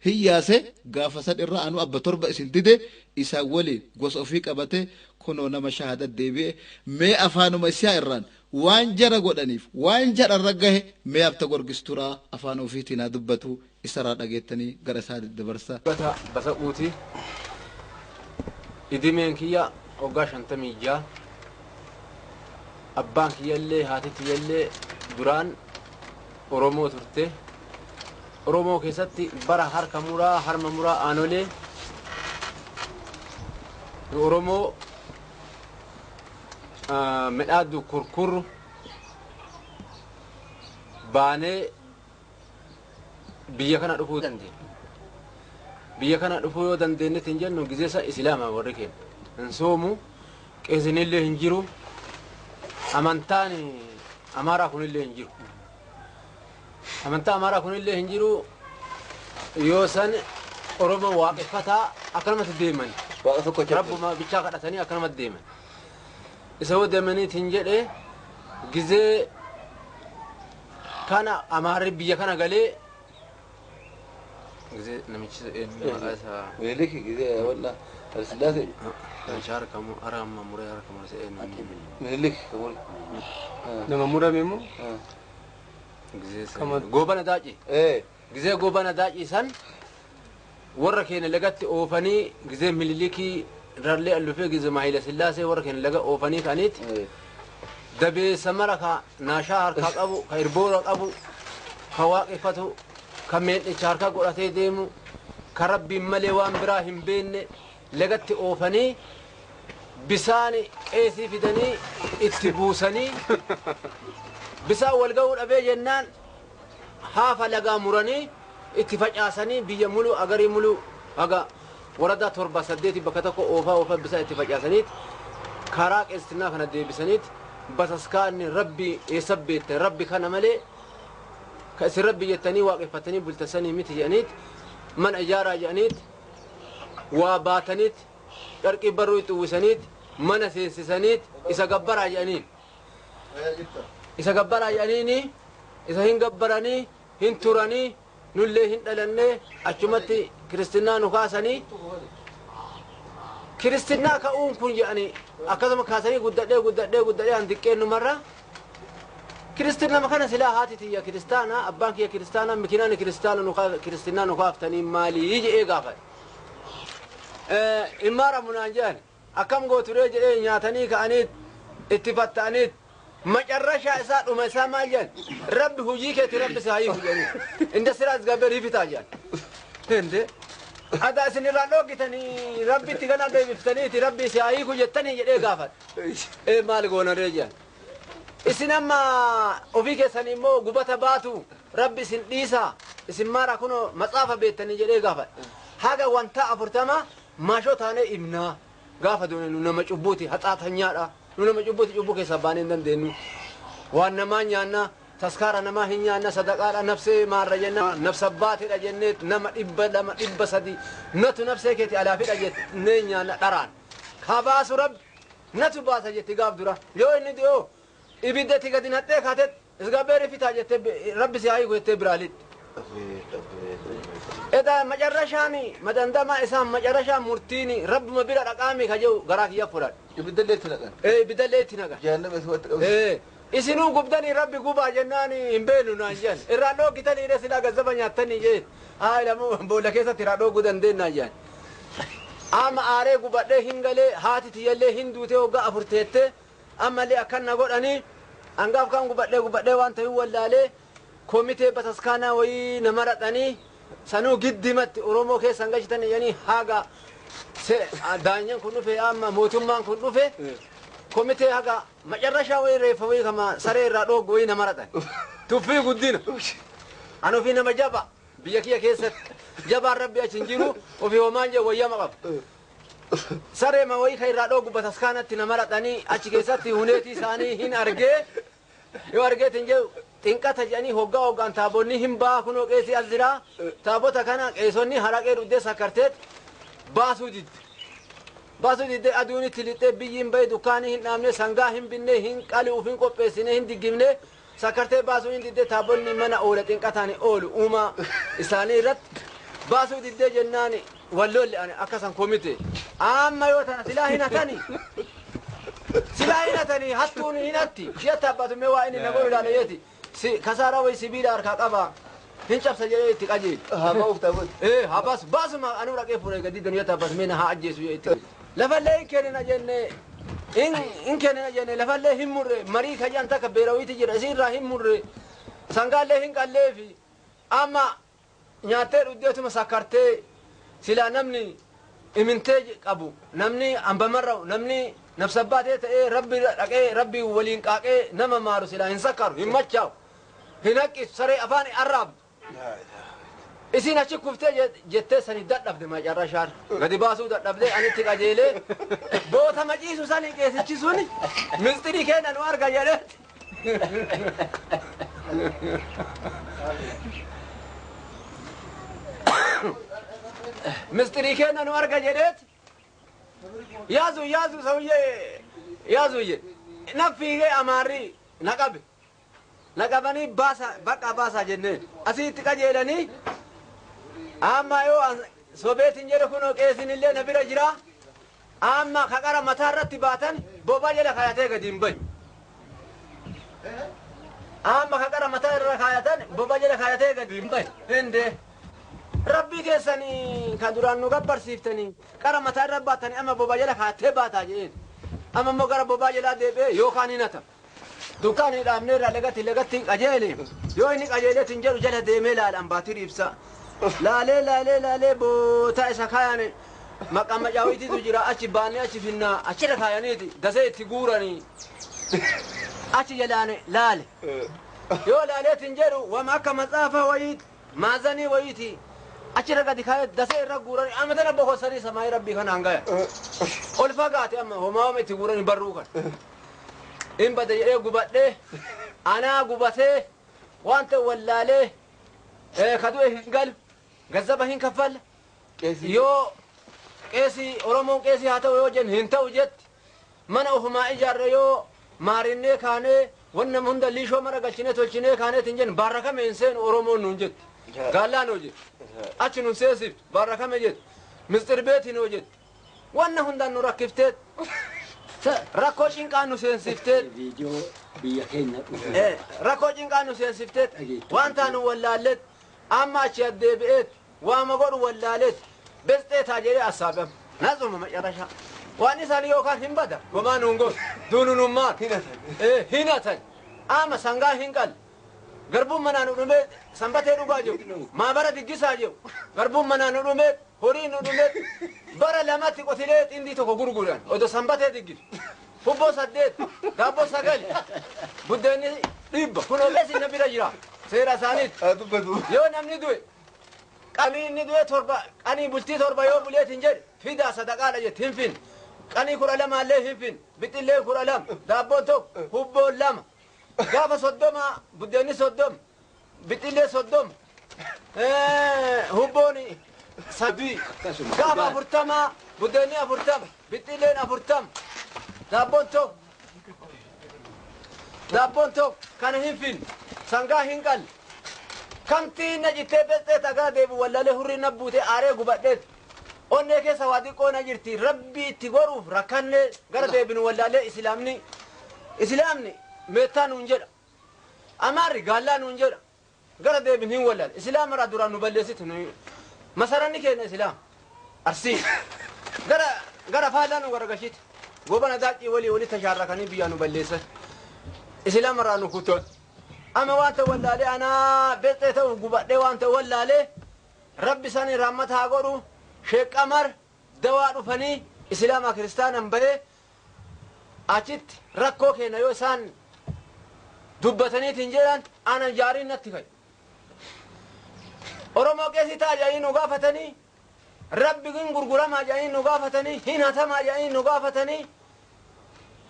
hiyyaase gaafa san irraa anu abba torba isin dide isaan waliin gosa ofii qabate kunoo nama shahaada deebi'e mee afaanuma isaa irraan waan jara godhaniif waan jara gahe mee abta gorgisturaa afaan ofiitiin haa dubbatu isarraa dhageettanii gara isaa dabarsa. Basaquuti idimeen kiyya waggaa 56 abbaan kiyyallee haati kiyyallee duraan Oromoo turte. Oromoo keessatti bara harka muraa harma muraa aanolee Oromoo midhaaddu kurkurru baanee biyya kana dhufuu dandeenya. Biyya kana dhufuu yoo dandeenyetti hin jennu gizeessa islaama warri keenya. Hin soomu qeesinillee hin jiru amantaan Amaaraa kunillee hin jiru. Amantaa Amaaraa kunillee hin jiru yoo san Oromoo waaqeffataa akkanumatti deeman. Waaqa tokko Rabbuma bichaa kadhatanii akkanumatti deeman. Isa yoo deemaniit hin jedhe gizee kana Amaarri biyya kana galee gizee namichi maqaa isaa Minilik gisee walla Hayilasillaasee namicha harka harka muree harka muree Minilik Nama murame immoo gizee goobana daacii gizee goobana daacii san warra keenya lagatti oofanii gizee Minilikii rallee allufee gizee Hayila Sillaasee warra keenya laga oofanii ka'aniiti dabeessa mara ka naashaa harkaa qabu ka irboora qabu ka waaqeffatu ka meedhicha harkaa godhatee deemu Ka Rabbiin malee waan biraa hin beekne lagatti oofanii bisaan qeesii fidanii itti buusanii bisaan wal ga'uu dhabee jennaan haafa lagaa muranii itti facaasanii biyya mulu agarii mulu haga waradaa 7 8 bakka tokko oofaa oofaa bisaan itti facaasaniit karaa qeessinnaa kana deebisaniit bataskaanni Rabbi eessa beektan Rabbi kana malee ka isin Rabbi jettanii waaqeffatanii bultasanii miti jedhaniit mana ijaaraa jedhaniit waa baataniit carqii barruu itti uwwisaniit mana seensisaniit isa gabbaraa jedhaniin isa gabbaraa jedhaniini isa hin gabbaranii hin turanii nullee hin dhalannee achumatti kiristinnaa nu kaasanii kiristinnaa ka'uun kun jedhanii akkasuma kaasanii guddadhee guddadhee guddadhee an diqqeennumarra kiristinnama kana silaa haati tiyya kiristaana abbaan kiyya kiristaana mikinaan kiristaana nu kiristinnaa nu kaaftanii maalii jedhee gaafate. Immaaramu naan jedhan akkam gooturee jedhee nyaatanii ka'anii itti fatta'anii macarrashaa isaa dhuma isaa maal jedhan Rabbi hujii keeti Rabbi si haa hiiku jedhanii inda siraa isgabeer hiifitaa jedhan. Hinde adaa isin irraa dhoogitanii Rabbitti gana deebiftaniiti Rabbi si haa hiiku jettanii jedhee gaafate. Ee maal goonaree jedhan. Isin amma ofii keessanii immoo gubata baatu Rabbi isin dhiisaa isin maara kunoo matsaafa beektanii jedhee gaafate. Haga wanta 40 maashoo taanee ibnaa gaafa duune nu nama cubbuuti haxaatanyaadha nu nama cubbuuti cubbuu keessaa baanee hin dandeenyu waan namaa nyaanna taskaara namaa hin nyaanna sadaqaadha nafsee maarra jenna nafsa baatedha jennee nama 200 300 natu nafsee keeti alaafidha jennee nyaanna dharaan ka baasu Rabbi natu baasa jetti gaaf dura yoo inni du'oo ibiddatti gadi naqxee kaatet isgabeeri fitaa jettee Rabbi si haa hiiku jettee biraa lixxe. Edaa macarrashaan madandama isaan macarrashaan murtiin Rabbuma bira dhaqaami ka jedhu garaa kiyya fudhadhe. Ibiddallee itti naqan. Ee ibiddallee itti naqan. Jahannama isa watti qabu. Ee isinuu gubdanii Rabbi gubaa jennaan hin beenu naan jedhan. Irraa dhoogitanii irra silaa gazzaba nyaattanii jeen. Haa ilamu boolla keessatti irraa dhooguu dandeennaa jedhan. Amma aaree gubadhee hin galee haati tiyyallee hin duutee waggaa 4 teettee ammallee akkan na godhanii hangaaf kan gubadhee gubadhee waan ta'uu wallaalee komitee bataskaanaa wayii nama radhanii sanuu giddimatti Oromoo keessan galchitanii jedhanii haga daanyan kun dhufe amma mootummaan kun dhufe komitee haga macarrashaa wayii reeffa wayii kama saree irraa dhooggu wayii nama radhan. Tuffii guddina. Ani ofii nama jaba biyya kiyya keessatti jabaan Rabbi achi hin jiru ofii homaan jedhu wayyama qaba. Saree ma wayii kan irraa dhooggu bataskaanatti nama radhanii achi keessatti huneetii isaanii hin argee yoo argeetiin jedhu xinqata jedhanii hoggaa hoggaan taabonni hin baa kunoo qeesii as jira taabota kana qeesonni haraqee dhuddee sakkarteet baasuu didde. Baasuu didde aduun itti lixxee biyyi hin bahi dukkaanii hin dhaabne sangaa hin binne hin qali'uuf hin qopheessine hin diggimne sakkartee baasuu hin didde taabonni mana oola xinqataan oolu uumaa isaanii irratti baasuu diddee jennaan walloolli ani akkasan komite. Amma yoo tana silaa hin hatani. Silaa hin hatanii hattuun hin hatti. Si'atti abbatu mee waa inni na godhu ilaala jeeti. Si kasaaraa wayi sibiila harkaa qaba. Hin cabsa jedhee itti qajeeli. Haa ba'uuf taabota. Ee haa baasu baasuma anuu dhaqee fuudhee gadi duniyaa tabbatu mee na haa ajjeesu jedhee itti qajeeli. Lafallee hin kennina jennee hin kennina jennee lafallee hin murre marii kajaan takka beerawiiti jira isiirraa hin murre sangaallee hin qalleefi amma nyaattee dhugdeetuma sakkartee silaa namni imintee qabu namni hambamarra'u namni nafsabbaatee ta'ee Rabbi dhaqee Rabbi waliin qaaqee nama maaru silaa hin sakkaru hin machaa'u hin haqqisu saree afaan arraabdu. Isin achi kuftee jettee sani dadhabde macarrashaan gadi baasuu dadhabde anitti qajeelee boota maciisu sani qeesichi suni mistirii kenna nu arga jedheetti. Mistirii kenna nu arga jedheetti. Yaazu yaazu sawiyyee yaazu iyye na fiigee amaarri na qabe na qabanii baasa bakka baasa jenneen asitti qajeelanii amma yoo sobeetiin jedhe kunoo qeesin illee na bira jira amma kaqara mataa irratti baatan bobaa jala kaayatee gadi hin bayu. Amma kaqara mataa irra kaayatan bobaa jala kaayatee gadi hin bayu. Hinde Rabbii keessanii kan duraan nu gabbarsiiftanii qara mataa irra baatanii amma bobaa jala kaayatee baataa jedheen. Amma immoo gara bobaa jalaa deebi'ee yookaan hin hatamu. Dukkaan hin dhaabne irraa lagatti lagatti hin qajeele. Yoo inni qajeeleetti hin jedhu jala deemee ilaalan baatirii ibsa. Laalee laalee laalee bootaa isa kaayane maqammacaawitiitu jira achi baannee achi finnaa achirra kaayaniiti dasee itti guuranii achi jalaane laale. Yoo laaleetiin jedhu wama akka matsaafa wayiiti maazanii wayiiti achirra gadi kaayee dasee irra guuranii amma tana bokosanii samaayii rabbii kanaan gaya. Ol fagaate amma homaa wama itti guuranii barruu kan. In bade jedhee gubadhee anaa gubatee waan ta'e wallaalee ka du'e hin galu gazzaba hin kaffalla yoo qeesii Oromoon qeesii haa ta'u yoo jennu hin ta'u jetti mana ofumaa ijaarre yoo maarinnee kaanee wanna hunda liishoo mara galchinee tolchinee kaaneet hin jennu baarrakame hin seenu Oromoon nuun jetti gaallaan hoo jetti achi nun seesiftu baarrakame jetti misxir beetiin hoo jetti wanna hundaan nu rakkifteet rakkoo cinqaan nu seensifteet biyya keenya dhufe rakkoo cinqaan nu seensifteet waan taanu wallaallet amma achi addeebi'eet waama godhu wallaaleet besxeetaa jedhee assaabam nazuma macarashaa waan isaan yookaan hin bada homaa nuun goos duunu nun maal hinatan ama sangaa hin qal garbuun manaa nu dhumee sanbatee dhugaa jiru maabara diggisaa jiru garbuun manaa nu dhumee horii nu dhumee bara lamatti qotilee xindii tokko gurguran odo sanbatee diggis hubboo 8 daabboo 9 buddeenni 100 kunoo beesin bira jira seera isaaniitti yoo namni du'e qanii inni du'e 7 qanii bultii 7 yoo buleet hin jedhe fidaa sadaqaadha jette hin fin qanii 12 illee hin fin bixxillee 12 daabboon 1 hubboon 2 gaafa 30 buddeenni 30 bixxillee 30 hubboon 3 gaafa 40 buddeenni 40 bixxilleen 40 daabboon 1 daabboon 1 kana hin fin sangaa hin qalle kamtii na jittee bexxee tagaa deebi wallaalee hurrii na buutee aaree gubadheet onnee keessa waa xiqqoo na jirti rabbii itti goruuf rakkannee gara deebinu wallaalee islaamni meettaa nuun jedha amaarri gaallaa nuun jedha gara deebin hin wallaale islaamarraa duraan nu balleessitu masaranni keenya islaam arsii gara faallaa nu garagalchite gobana daaqii walii walii tashaarrakanii biyyaa nu balleessan islaamarraa nu kutoon ama waan ta'e wallaalee anaa bexxee ta'uuf gubadhee waan ta'e wallaalee rabbi sanii rahmata haa godhu Sheek Qamar dawaa dhufanii islaamaa kiristaanan bahee achitti rakkoo keenya yoo isaan dubbataniitiin jedhan anan jaariin natti ka'i. Oromoo qeesii ta'a jedhanii nu gaafatanii rabbi hin gurguramaa jedhanii nu gaafatanii hin hatamaa jedhanii nu gaafatanii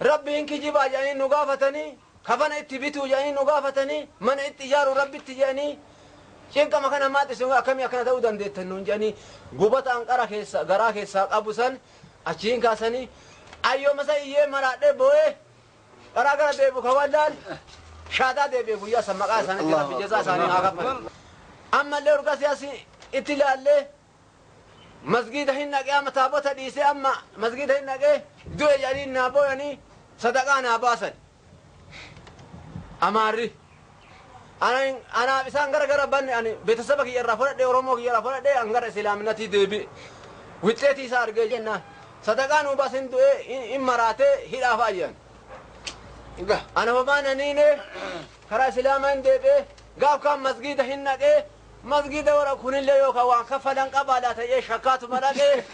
rabbi hin kijibaa jedhanii nu gaafatanii kafana itti bituu jedhanii nu gaafatanii mana itti ijaaru rabbitti jedhanii cinqama kana maaxisiin akkamii akkana ta'uu dandeettan nuun jedhanii gubata anqara keessa garaa keessaa qabu san achiin kaasanii ayyooma isa iyyee maraadhee boo'ee karaa gara deebi'u ka wallaal shaataa deebi'e guyyaa san maqaa isaaniitti rabbi jazaa isaanii haa kaffalu. Ammallee urga siyaasi itti ilaallee masgiida hin dhaqee amma taabota dhiisee amma masgiida hin dhaqee du'e jedhanii naa booyanii sadaqaa naa baasan. Amaarri anaaf isaan gara gara banne ani beetasaba kiyya irraa fudhadhee Oromoo kiyya irraa fudhadhee an gara islaaminatii deebi'e wixxeetii isaa argee jennaan sadaqaa nuu baasin du'ee hin maraatee hidhaaf ayyan. Ana homaan aniine karaa islaamaa hin deebi'e gaaf kaan masgiida hin dhaqee masgiida warra kunillee yookaan waan kaffalan qabaa ta'ee shakkaatuma dhaqee.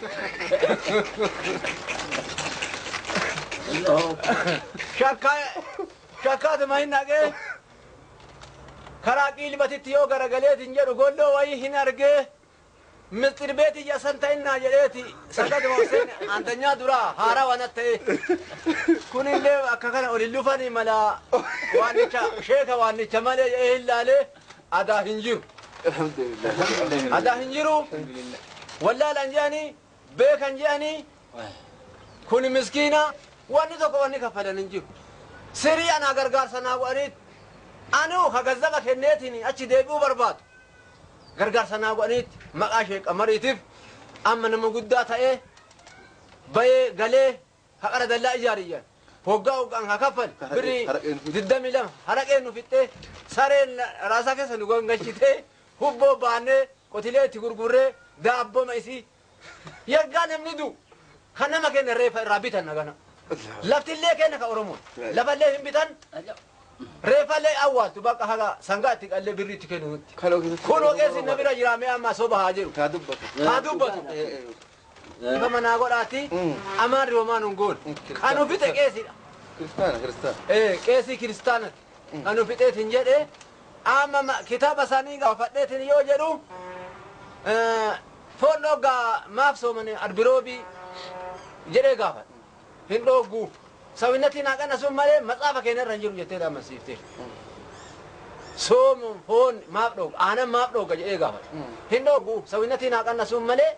Shakkaatuma hin dhaqee karaa qiilbatitti yoo garagaleetiin jedhu golloo wayii hin argee misxir beetii jasan ta'innaa jedheeti sagaduma Hussein antanyaa duraa haaraa waan ta'e kunillee akka kana olin lufanii mala waannicha sheeka waannicha malee jedhee hin laalee adaa hin jiru. Adaa hin jiru wallaalan jedhanii beekan jedhanii kun miskiina wanni tokko wanni kaffalan hin jiru. Sirii anaa gargaarsa naa godhaniit anuu ka gazzaba kenneetiin achi deebi'uu barbaadu. Gargaarsa naa godhaniit maqaa Sheek Qamariitiif amma nama guddaa ta'ee bayee galee haqara dallaa ijaariyyan hoggaa hoggaan haa kaffal birrii 22 haraqeen nu fixxee sareen raasaa keessa nu gangalchitee hubboo baannee qotilee itti gurgurree daabboma isii yaggaa namni du kan nama kenna reefa irraa bitan nagana laftillee kenna ka Oromoon lafallee hin bitan Reefallee awwaaltu bakka haga sangaa itti qallee birrii itti kennu nutti. Kunoo qeessi na bira jira mee amma soba haa jedhu. Haa dubbatu. Haa dubbatu. Ifa manaa godhaati amaarri homaa nun goone. Kan nu fixe qeessidha. Kiristaana kiristaana. Qeesii kiristaanati. Kan nu fixeetin jedhee amma kitaaba isaanii gaafadheetin yoo jedhu foon dhoggaa maaf soomane arbiroobii jedhee gaafadhe. Hin dhogguu. Sawinnatiin haqana sun malee maxaafa keenya irra hin jiru jettee amansiifte. Soomuun foon maaf dhooga aanan maaf dhooga jedhee gaafadhe. Hin dhoogu sawinnatiin haqana sun malee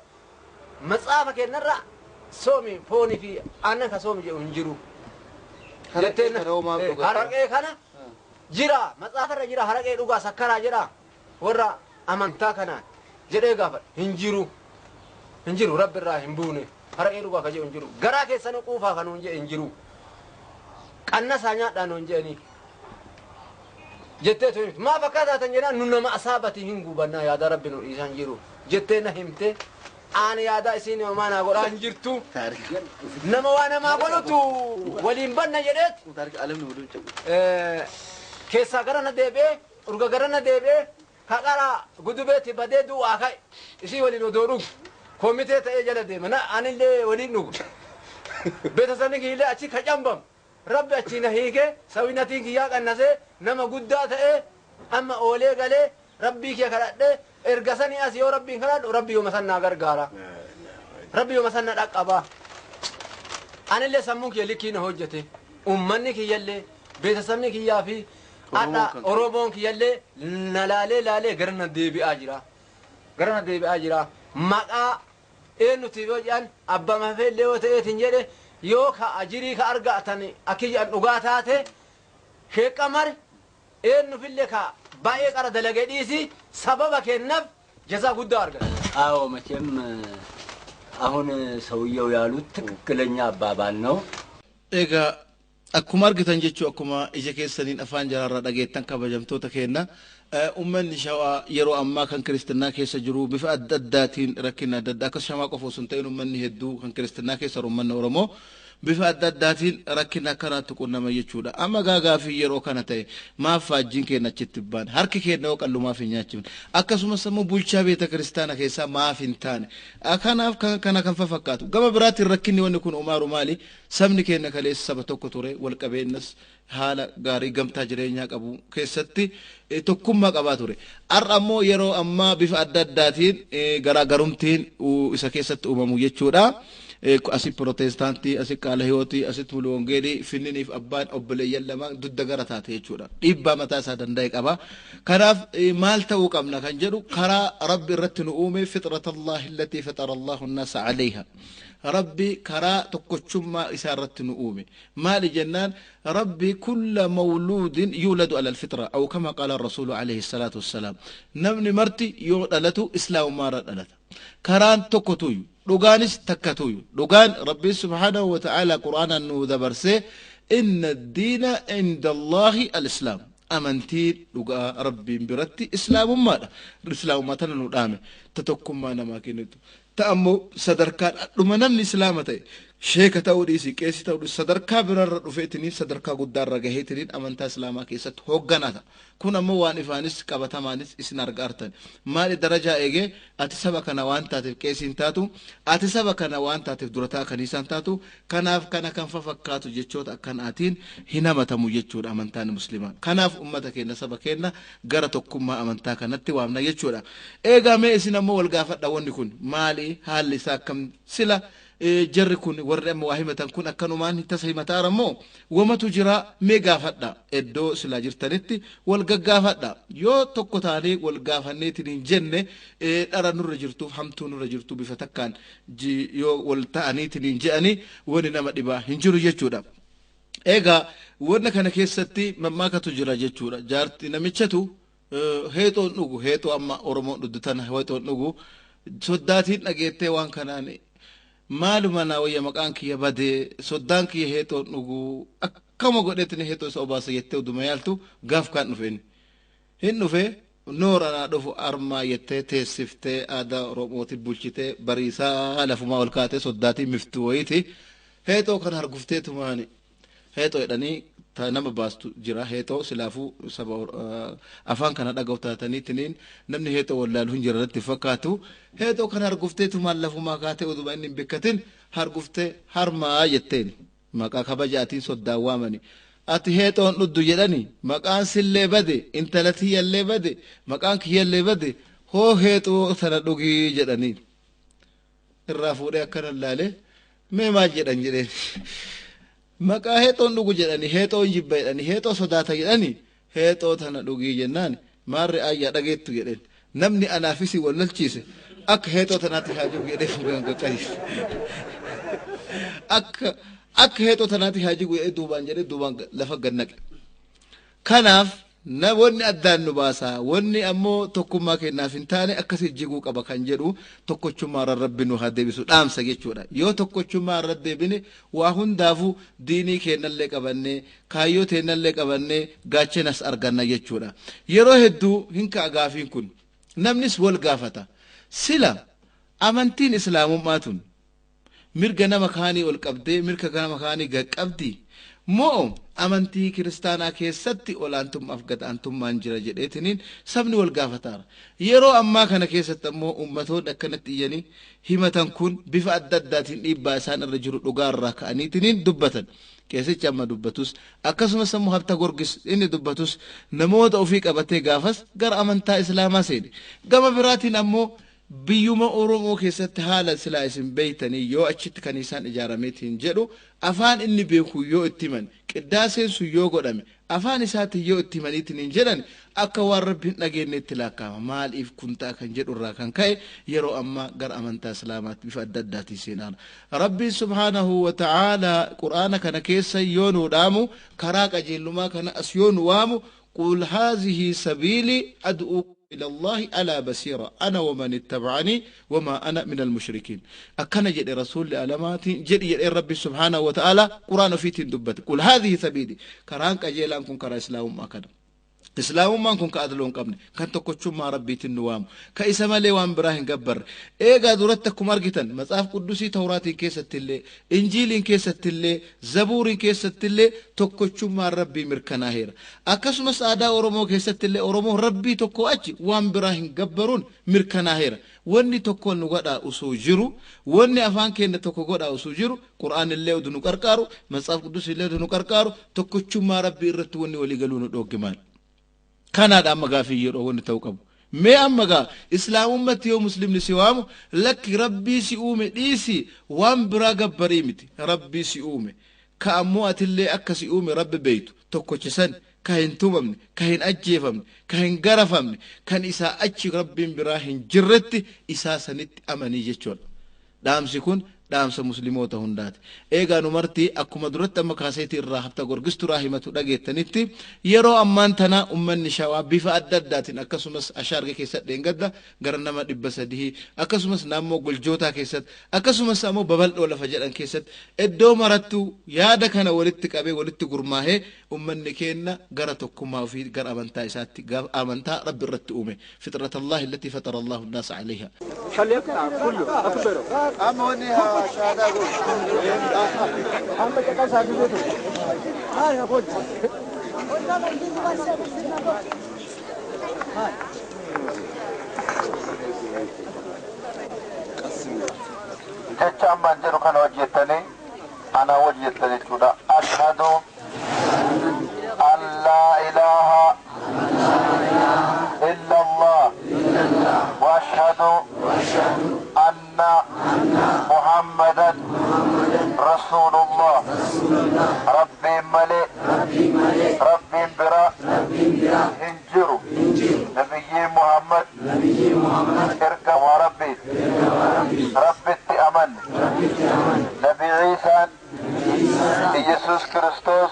maxaafa keenya irra soomi foonii fi aannan ka soomi jedhu hin jiru. Haraqee kana hoo maaf dhuga? Haraqee kana jira maxaafa irra jira haraqee dhugaa sakkaraa jedha warra amantaa kanaan jedhee gaafadhe hin jiru. Hin jiru rabbi irraa hin buune haraqee dhugaa ka jedhu hin jiru garaa keessan quufaa kan nuun jedhe hin jiru. Qannasaa nyaadhaa nuun jedhanii jettee tuni maaf akka taatan jedhaan nu nama asaabati hin gubannaa yaada rabbi nu dhiisan jiru jettee na himte aan yaada isiin homaa naa godhaa hin jirtu nama waa namaa godhutu waliin banna jedheet keessaa gara na deebi'ee urga gara na deebi'ee kaqara gudubeetti badee du'aa ka'e isii waliin odoo dhugu komitee ta'ee jala deema na anillee waliin dhugu beetasani kiillee achi ka cambamu rabbi achi na hiike sawinatiin kiyyaa qannasee nama guddaa ta'ee amma oolee galee rabbii kee kadhadhee erga sanii as yoo rabbiin kadhadhu rabbi yooma san naa gargaara rabbi yooma san na dhaqqaba anillee sammuun kiyya likkii na hojjete ummanni kiyyallee beetasabni kiyyaa fi hadha oromoon kiyyallee na laalee laalee gara na deebi'aa jira gara na deebi'aa jira maqaa eenyuti yoo jedhan abbaa mafeellee yoo ta'eetin jedhe yoo ka ajirii ka argatan akki jedhan dhugaa taate sheeqamar eenyufillee ka baay'ee qara dalagee dhiisi sababa kennaaf jazaa guddaa argata. አዎ መቼም አሁን ሰውየው ያሉት ትክክለኛ አባባል ነው። Egaa akkuma argitan jechuun akkuma ija keessaniin afaan jaraarraa dhageettan kabajamtoota keenya ummanni shawaa yeroo ammaa kan kiristinnaa keessa jiru bifa adda addaatiin rakkina adda addaa akkas shawaa qofa osoo hin ta'in ummanni hedduu kan kiristinnaa keessa jiru ummanni Oromoo bifa adda addaatiin rakkina akkanaatti qunnama jechuudha. Amma gaagaa fi yeroo kana ta'e maaf faajjiin keenya achitti baane harki keenya yoo qallumaaf hin nyaachifne akkasumas immoo bulchaa beeta kiristaana keessaa maaf hin taane kanaaf kana kan fakkaatu gama biraatiin rakkinni wanni kun umaaru maali sabni keenya kaleessa saba tokko ture wal qabeenyas haala gaarii gamtaa jireenyaa qabu keessatti tokkummaa qabaa ture. Har'a ammoo yeroo ammaa bifa adda addaatiin garaagarumtiin isa keessatti uumamu jechuudha. Asi pirootestaantii, asi qaala hiyootii, asitti mulu wangeelii, finniniif abbaan obboleeyyan lamaan dugda gara taate jechuudha. Dhiibbaa mataa isaa danda'e qaba. Kanaaf maal ta'uu qabna kan jedhu karaa rabbi irratti nu uume fixratallaahi allatii faxara allahu nnaasa calayha. Rabbi karaa tokkochummaa isaa irratti nu uume. Maali jennaan rabbi kulla mawluudin yuuladu ala alfitra aw kama qaala rasuulu alayhi salaatu wassalaam. Namni marti yoo dhalatu islaamummaa irra dhalata. Karaan tokko tuyu dhugaanis takka tuyu dhugaan rabbi subhaanahu wa ta'ala qur'aanaan nu dabarsee inna diina inda allaahi al-islaam amantiin dhugaa rabbiin biratti islaamummaadha islaamummaa tana nu dhaame ta tokkummaa namaa kennitu ta ammoo sadarkaa dhuma namni islaama ta'e sheeka ta'uu dhiisi qeessi ta'uu dhiisi sadarkaa birarra dhufeetiniin sadarkaa guddaarra gaheetiniin amantaa islaamaa keessatti hoogganaa ta'a kun ammoo waan ifaanis qabatamaanis isin argaartan maali darajaa eegee ati saba kana waan taateef qeesii hin taatu ati saba kana waan taateef durataa kaniisaan taatu kanaaf kana kan fafakkaatu jechoota akkanaatiin hin hamatamu jechuudha amantaan muslimaa kanaaf ummata keenya saba keenya gara tokkummaa amantaa kanatti waamna jechuudha eegaa mee isin ammoo wal gaafadha wanni kun maali haalli isaa akkam sila jarri kun warri amma waa himatan kun akkanumaan tasa himataara immoo wamatu jira mee gaafadha iddoo silaa jirtanitti wal gaggaafadha yoo tokko taanee wal gaafanneetiin hin jenne dhara nurra jirtuuf hamtuu nurra jirtu bifa takkaan yoo wal ta'aniitiin hin je'anii wani nama dhibaa hin jiru jechuudha. Egaa wanna kana keessatti mammaakatu jira jechuudha. Jaarti namichatu heexoon dhugu heexoo amma Oromoon dhugdu tana heexoon dhugu soddaatiin dhageettee waan kanaan maaluma naa wayya maqaan kiyya badee soddaan kiyya heexoon dhugu akkama godheetin heexoo isa obaasa jettee uduma yaaltu gaaf kaan dhufe inni. Hin dhufe noora naa dhufu armaa jettee teessiftee aadaa Oromootiin bulchitee bariisaa lafumaa ol kaatee soddaatiin miftuu wayiiti heexoo kana harguftee tumaani heexoo jedhanii Ta nama baastu jira heexoo silaafuu saba afaan kana dhaga'u taataniitiniin namni heexoo wallaalu hin jira irratti fakkaatu. Heexoo kana hargufteetumaan lafumaa kaatee utuma inni hin bekkatin harguftee harmaa jetteen maqaa kabajaatiin soddaan waamani. Ati heexoon dhuddu jedhani maqaan sillee bade, intala tiyyallee bade, maqaan kiyyallee bade, hoo heexoo tana dhugii jedhanii. Irraa fuudhee akkana laalee mee maal jedhan jedheen. Maqaa heexoon dhugu jedhani, heexoon jibba jedhani, heexoo sodaata jedhani, heexoo tana dhugii jennaan maarri ayyaa dhageettu jedheen. Namni anaafis wal lolchiise akka heexoo tanaatti haa jigu jedhee fuudhan qaqqariise. Akka heexoo tanaatti haa jigu jedhee duubaan jedhee duubaan lafa gad naqe. Kanaaf na wanni addaan nu baasaa, wanni ammoo tokkummaa kennaaf hin taane akkasii jiguu qaba kan jedhu tokkochummaa irra Rabbi nu haa deebisu dhaamsa jechuudha. Yoo tokkochummaa irra deebine waa hundaafuu diinii kennallee qabannee kaayyoo teennallee qabannee gaachanas arganna jechuudha. Yeroo hedduu hin ka'a gaafiin kun, namnis wal gaafata. Sila amantiin islaamummaa tun mirga nama kaanii ol qabdee mirga nama kaanii gad qabdi moo amantii kiristaanaa keessatti olaantummaaf gad-aantummaan jira jedheetiniin sabni wal gaafataara. Yeroo ammaa kana keessatti ammoo ummatoonni akkanatti iyyanii himatan kun bifa adda addaatiin dhiibbaa isaan irra jiru dhugaa irraa ka'aniitiniin dubbatan. Qeesichi amma dubbatus akkasumas ammoo Habta Gorgis inni dubbatus namoota ofii qabatee gaafas gara amantaa islaamaa seene. Gama biraatiin ammoo biyyuma Oromoo keessatti haala silaa isin beeytanii yoo achitti kan isaan ijaarameetiin jedhu afaan inni beeku yoo itti himan, qiddaaseen sun yoo godhame afaan isaatiin yoo itti himaniitiin hin jedhan akka waan Rabbi hin dhageenyetti lakkaa'ama. Maaliif kun ta'a kan jedhu irraa kan ka'e yeroo ammaa gara amantaa islaamaatti bifa adda addaatiin seenaara. Rabbiin subhaanahu wa ta'aalaa quraana kana keessa yoo nu dhaamu, karaa qajeelummaa kana as yoo nu waamu, qul haazihi sabiilii ad'uu إلى الله على بصيرة أنا ومن اتبعني وما أنا من المشركين. أكن جد رسول علامات جد جد ربي سبحانه وتعالى قرآن في تندبت قل هذه سبيلي كرانك أجيلان كن كرا إسلام ما كان إسلام ما كن كأدلون قبل كان تكتشم مع ربي تنوام كإسما لي وان براهن جبر إيه قادرتكم أرجتن مصحف قدسي توراتي كيسة اللي إنجيل كيسة اللي زبور كيسة اللي تكتشم مع ربي مركناهير أكسمس أدا أورمو كيسة اللي أورمو ربي تكو أجي وان براهن جبرون مركناهير wanni tokko nu godha osoo jiru, wanni afaan keenya tokko godha osoo jiru, qur'aan illee oduu nu qarqaaru, matsaaf qudus illee oduu nu qarqaaru, tokkochummaa rabbii irratti wanni walii galuu nu dhoogge maal? Kanaadha amma gaafii yeroo wanni ta'uu qabu. Mee amma gaa islaamummatti yoo muslimni si waamu lakki rabbii si uume dhiisi waan biraa gabbarii miti, rabbii si uume ka ammoo atillee akka si uume rabbi beeytu tokkochisan ka hin tumamne, ka hin ajjeefamne, ka hin garafamne, kan isaa achi rabbiin biraa hin jirretti isaa sanitti amanii jechuudha. Dhaamsi kun dhaamsa musliimoota hundaati. Eegaa nu marti akkuma duratti amma kaaseetii irraa Habta Gorgisturaa himatu dhageettanitti yeroo ammaan tana ummanni Shawaa bifa adda addaatiin akkasumas Ashaarge keessatti dheengadda gara nama 300 akkasumas naannoo Goljootaa keessatti akkasumas ammoo babal'oo lafa jedhan keessatti iddoo marattu yaada kana walitti qabee walitti gurmaahee ummanni keenya gara tokkummaa ofii gara amantaa isaatti amantaa rabbi irratti uume fitratallahi allati fatara allahu nnaasa alayha. Amma wanni shahaadaa godhu. Jecha ammaan jedhu kana hojjettanii anaa hojjettan jechuudha. Ashhadu an laa ilaaha illa Allah wa ashhadu anna Muhammadan Rasulullah. Rabbiin malee Rabbiin biraa hin jiru. Nabiyyiin Muhammad ergamaa Rabbiiti. Rabbitti amanne. Nabi Iisaan Iyesuus Kiristoos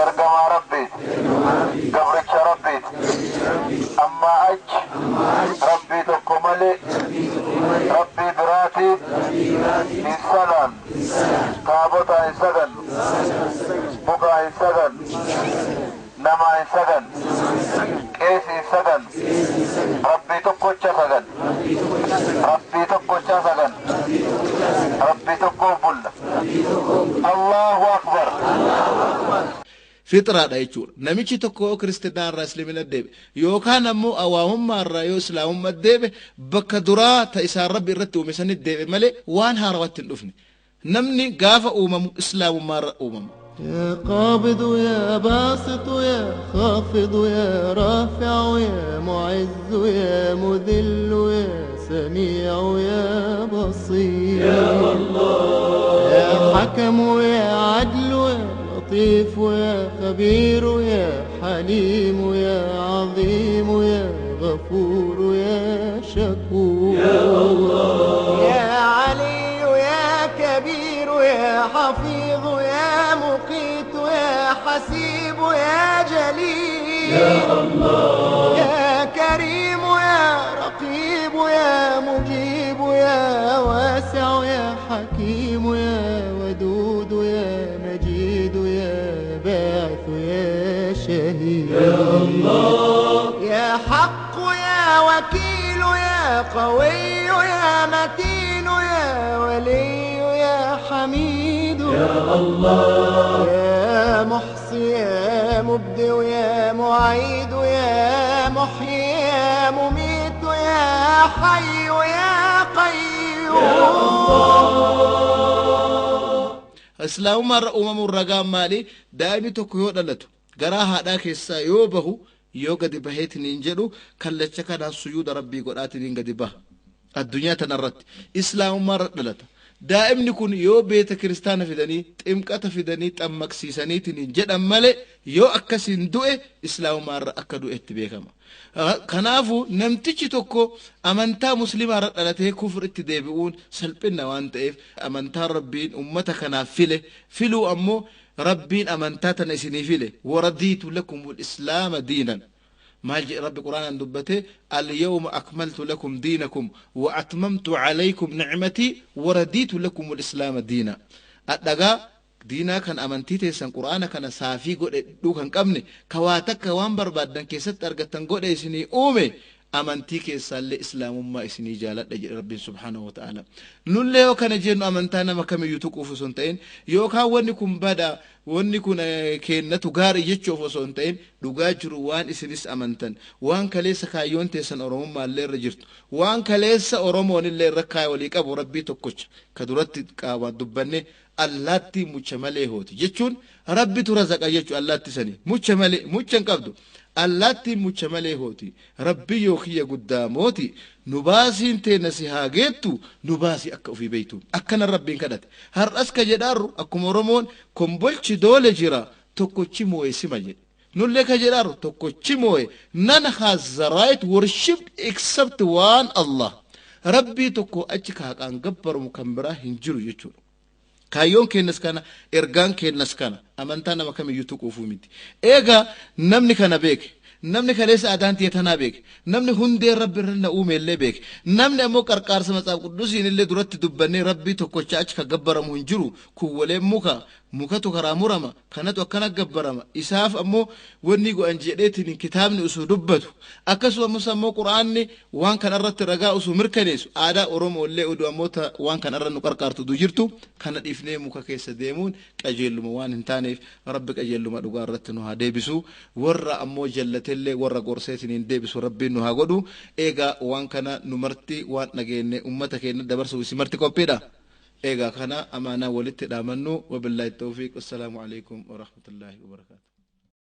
ergamaa Rabbiiti. Gabricha Rabbiiti. Ammaa achi Rabbii tokko malee Rabbii biraatii hin sagannu. Taabota hin sagannu. Muka hin sagannu. Nama hin sagannu. Qeesii hin sagannu. Rabbii tokkocha sagannu. Rabbii tokkocha sagannu. Rabbii tokkoof bulla. Allahu akbar. Fixraadha jechuudha. Namichi tokko yoo kiristinnaa irraa islimina deebe yookaan ammoo awaamummaa irraa yoo islaamummaa deebe, bakka duraa ta isaan Rabbi irratti uume sanitti deebe malee waan haarawatti hin dhufne. Namni gaafa uumamu islaamummaa irra uumama. يا قابض يا باسط يا خافض يا رافع يا معز يا مذل يا سميع يا بصير يا الله يا حكم يا عدل يا لطيف يا خبير يا حليم يا عظيم يا غفور يا شكور يا الله يا علي يا كبير يا حفيظ يا مقيت يا حسيب يا جليل يا الله يا كريم يا رقيب يا مجيب يا واسع يا حكيم يا ودود يا مجيد يا باعث يا شهيد يا الله يا حق يا وكيل يا قوي يا متين يا ولي يا حميد يا الله يا محصي يا مبدئ يا معيد يا محيي يا مميت يا حي يا قيوم يا الله. Islaamummaa irra uumamuun ragaan maali? Daa'imni tokko yoo dhalatu, garaa haadhaa keessaa yoo bahu, yoo gadi baheetiniin jedhu, kallacha kanaan suyuuda Rabbii godhaatiniin gadi baha. Addunyaa tanarratti islaamummaa irra dhalata. Daa'imni kun yoo beeta kiristaana fidanii, ximqata fidanii xammaqsiisaniitiin jedhan malee, yoo akkasiin du'e islaamummaa irra akka du'etti beekama. Kanaafuu namtichi tokko amantaa musliimaa irra dhalatee kufritti deebi'uun salphina waan ta'eef, amantaa Rabbiin ummata kanaaf file filuu ammoo Rabbiin amantaa tana isinii file, ورضيت لكم الإسلام دينا. Maal jedhe Rabbi Quraanaan dubbate? اليوم أكملت لكم دينكم وأتممت عليكم نعمتي ورضيت لكم الإسلام دينا. Adhagaa diinaa kan amantii teessan Quraana kana saafii godhe dhuu kan qabne kawaa takka waan barbaaddan keessatti argattan godhe isinii uume, amantii keessaallee islaamummaa isinii jaaladha jedhe Rabbiin سبحانه وتعالى. Nullee yoo kana jennu, amantaa nama kamiyyuu tuquuf osoo hin ta'in, yookaan wanni kun bada, wanni kun kennatu gaarii jechuuf osoo hin ta'in, dhugaa jiru waan isinis amantan, waan kaleessa kaayyoon teessan Oromummaallee irra jirtu, waan kaleessa Oromoon illee irra kaaya walii qabu, Rabbii tokkocha ka duratti qaabaan dubbanne. Allaattii mucha malee hooti jechuun Rabbitu razaqa jechuu. Allaatti sanii mucha malee, mucha hin qabdu, allaattiin mucha malee hooti. Rabbi yoo kiyya guddaa mooti, nu baasiin teena si haa geettu, nu baasii akka ofii beeytu akkana Rabbiin kadhate. Har'as ka jedhaarru akkuma Oromoon kombolchi doole jira, tokkochi moo'e sima jedhe, nullee ka jedhaarru tokkochi moo'e. None has the right worship except one Allah. Rabbii tokko achi ka haqaan gabbaramu kan biraa hin jiru jechuudha. Kaayyoon keenyas kana, ergaan keenyas kana, amantaa nama kamiyyuu tuquufuu miti. Eegaa namni kana beeke, namni kaleessa aadaan tiyya tanaa beeke, namni hundee Rabbi irra na uume illee beeke, namni ammoo qarqaarsa Matsaaf Quddusiin illee duratti dubbannee, Rabbii tokkocha achi ka gabbaramu hin jiru, kuwwaleen muka mukatu karaa murama kanatu akkana gabbarama, isaaf ammoo wanni go'an jedheetiin kitaabni osoo dubbatu, akkasumas ammoo Quraanni waan kana irratti ragaa osoo mirkaneessu, aadaa Oromoo illee oduu ammoo waan kana irra nu qarqaartu jirtu, kana dhiifnee muka keessa deemuun qajeelluma waan hin taaneef, Rabbi qajeelluma dhugaa irratti nu haa deebisu. Warra ammoo jallatellee warra gorseetiin hin deebisu Rabbiin nu haa godhu. Eegaa waan kana nu marti waan dhageenye ummata keenya dabarsuuf isi marti qophiidha. Eegaa kana amaanaa walitti dhaamannu. وبالله التوفيق، والسلام عليكم ورحمة الله وبركاته.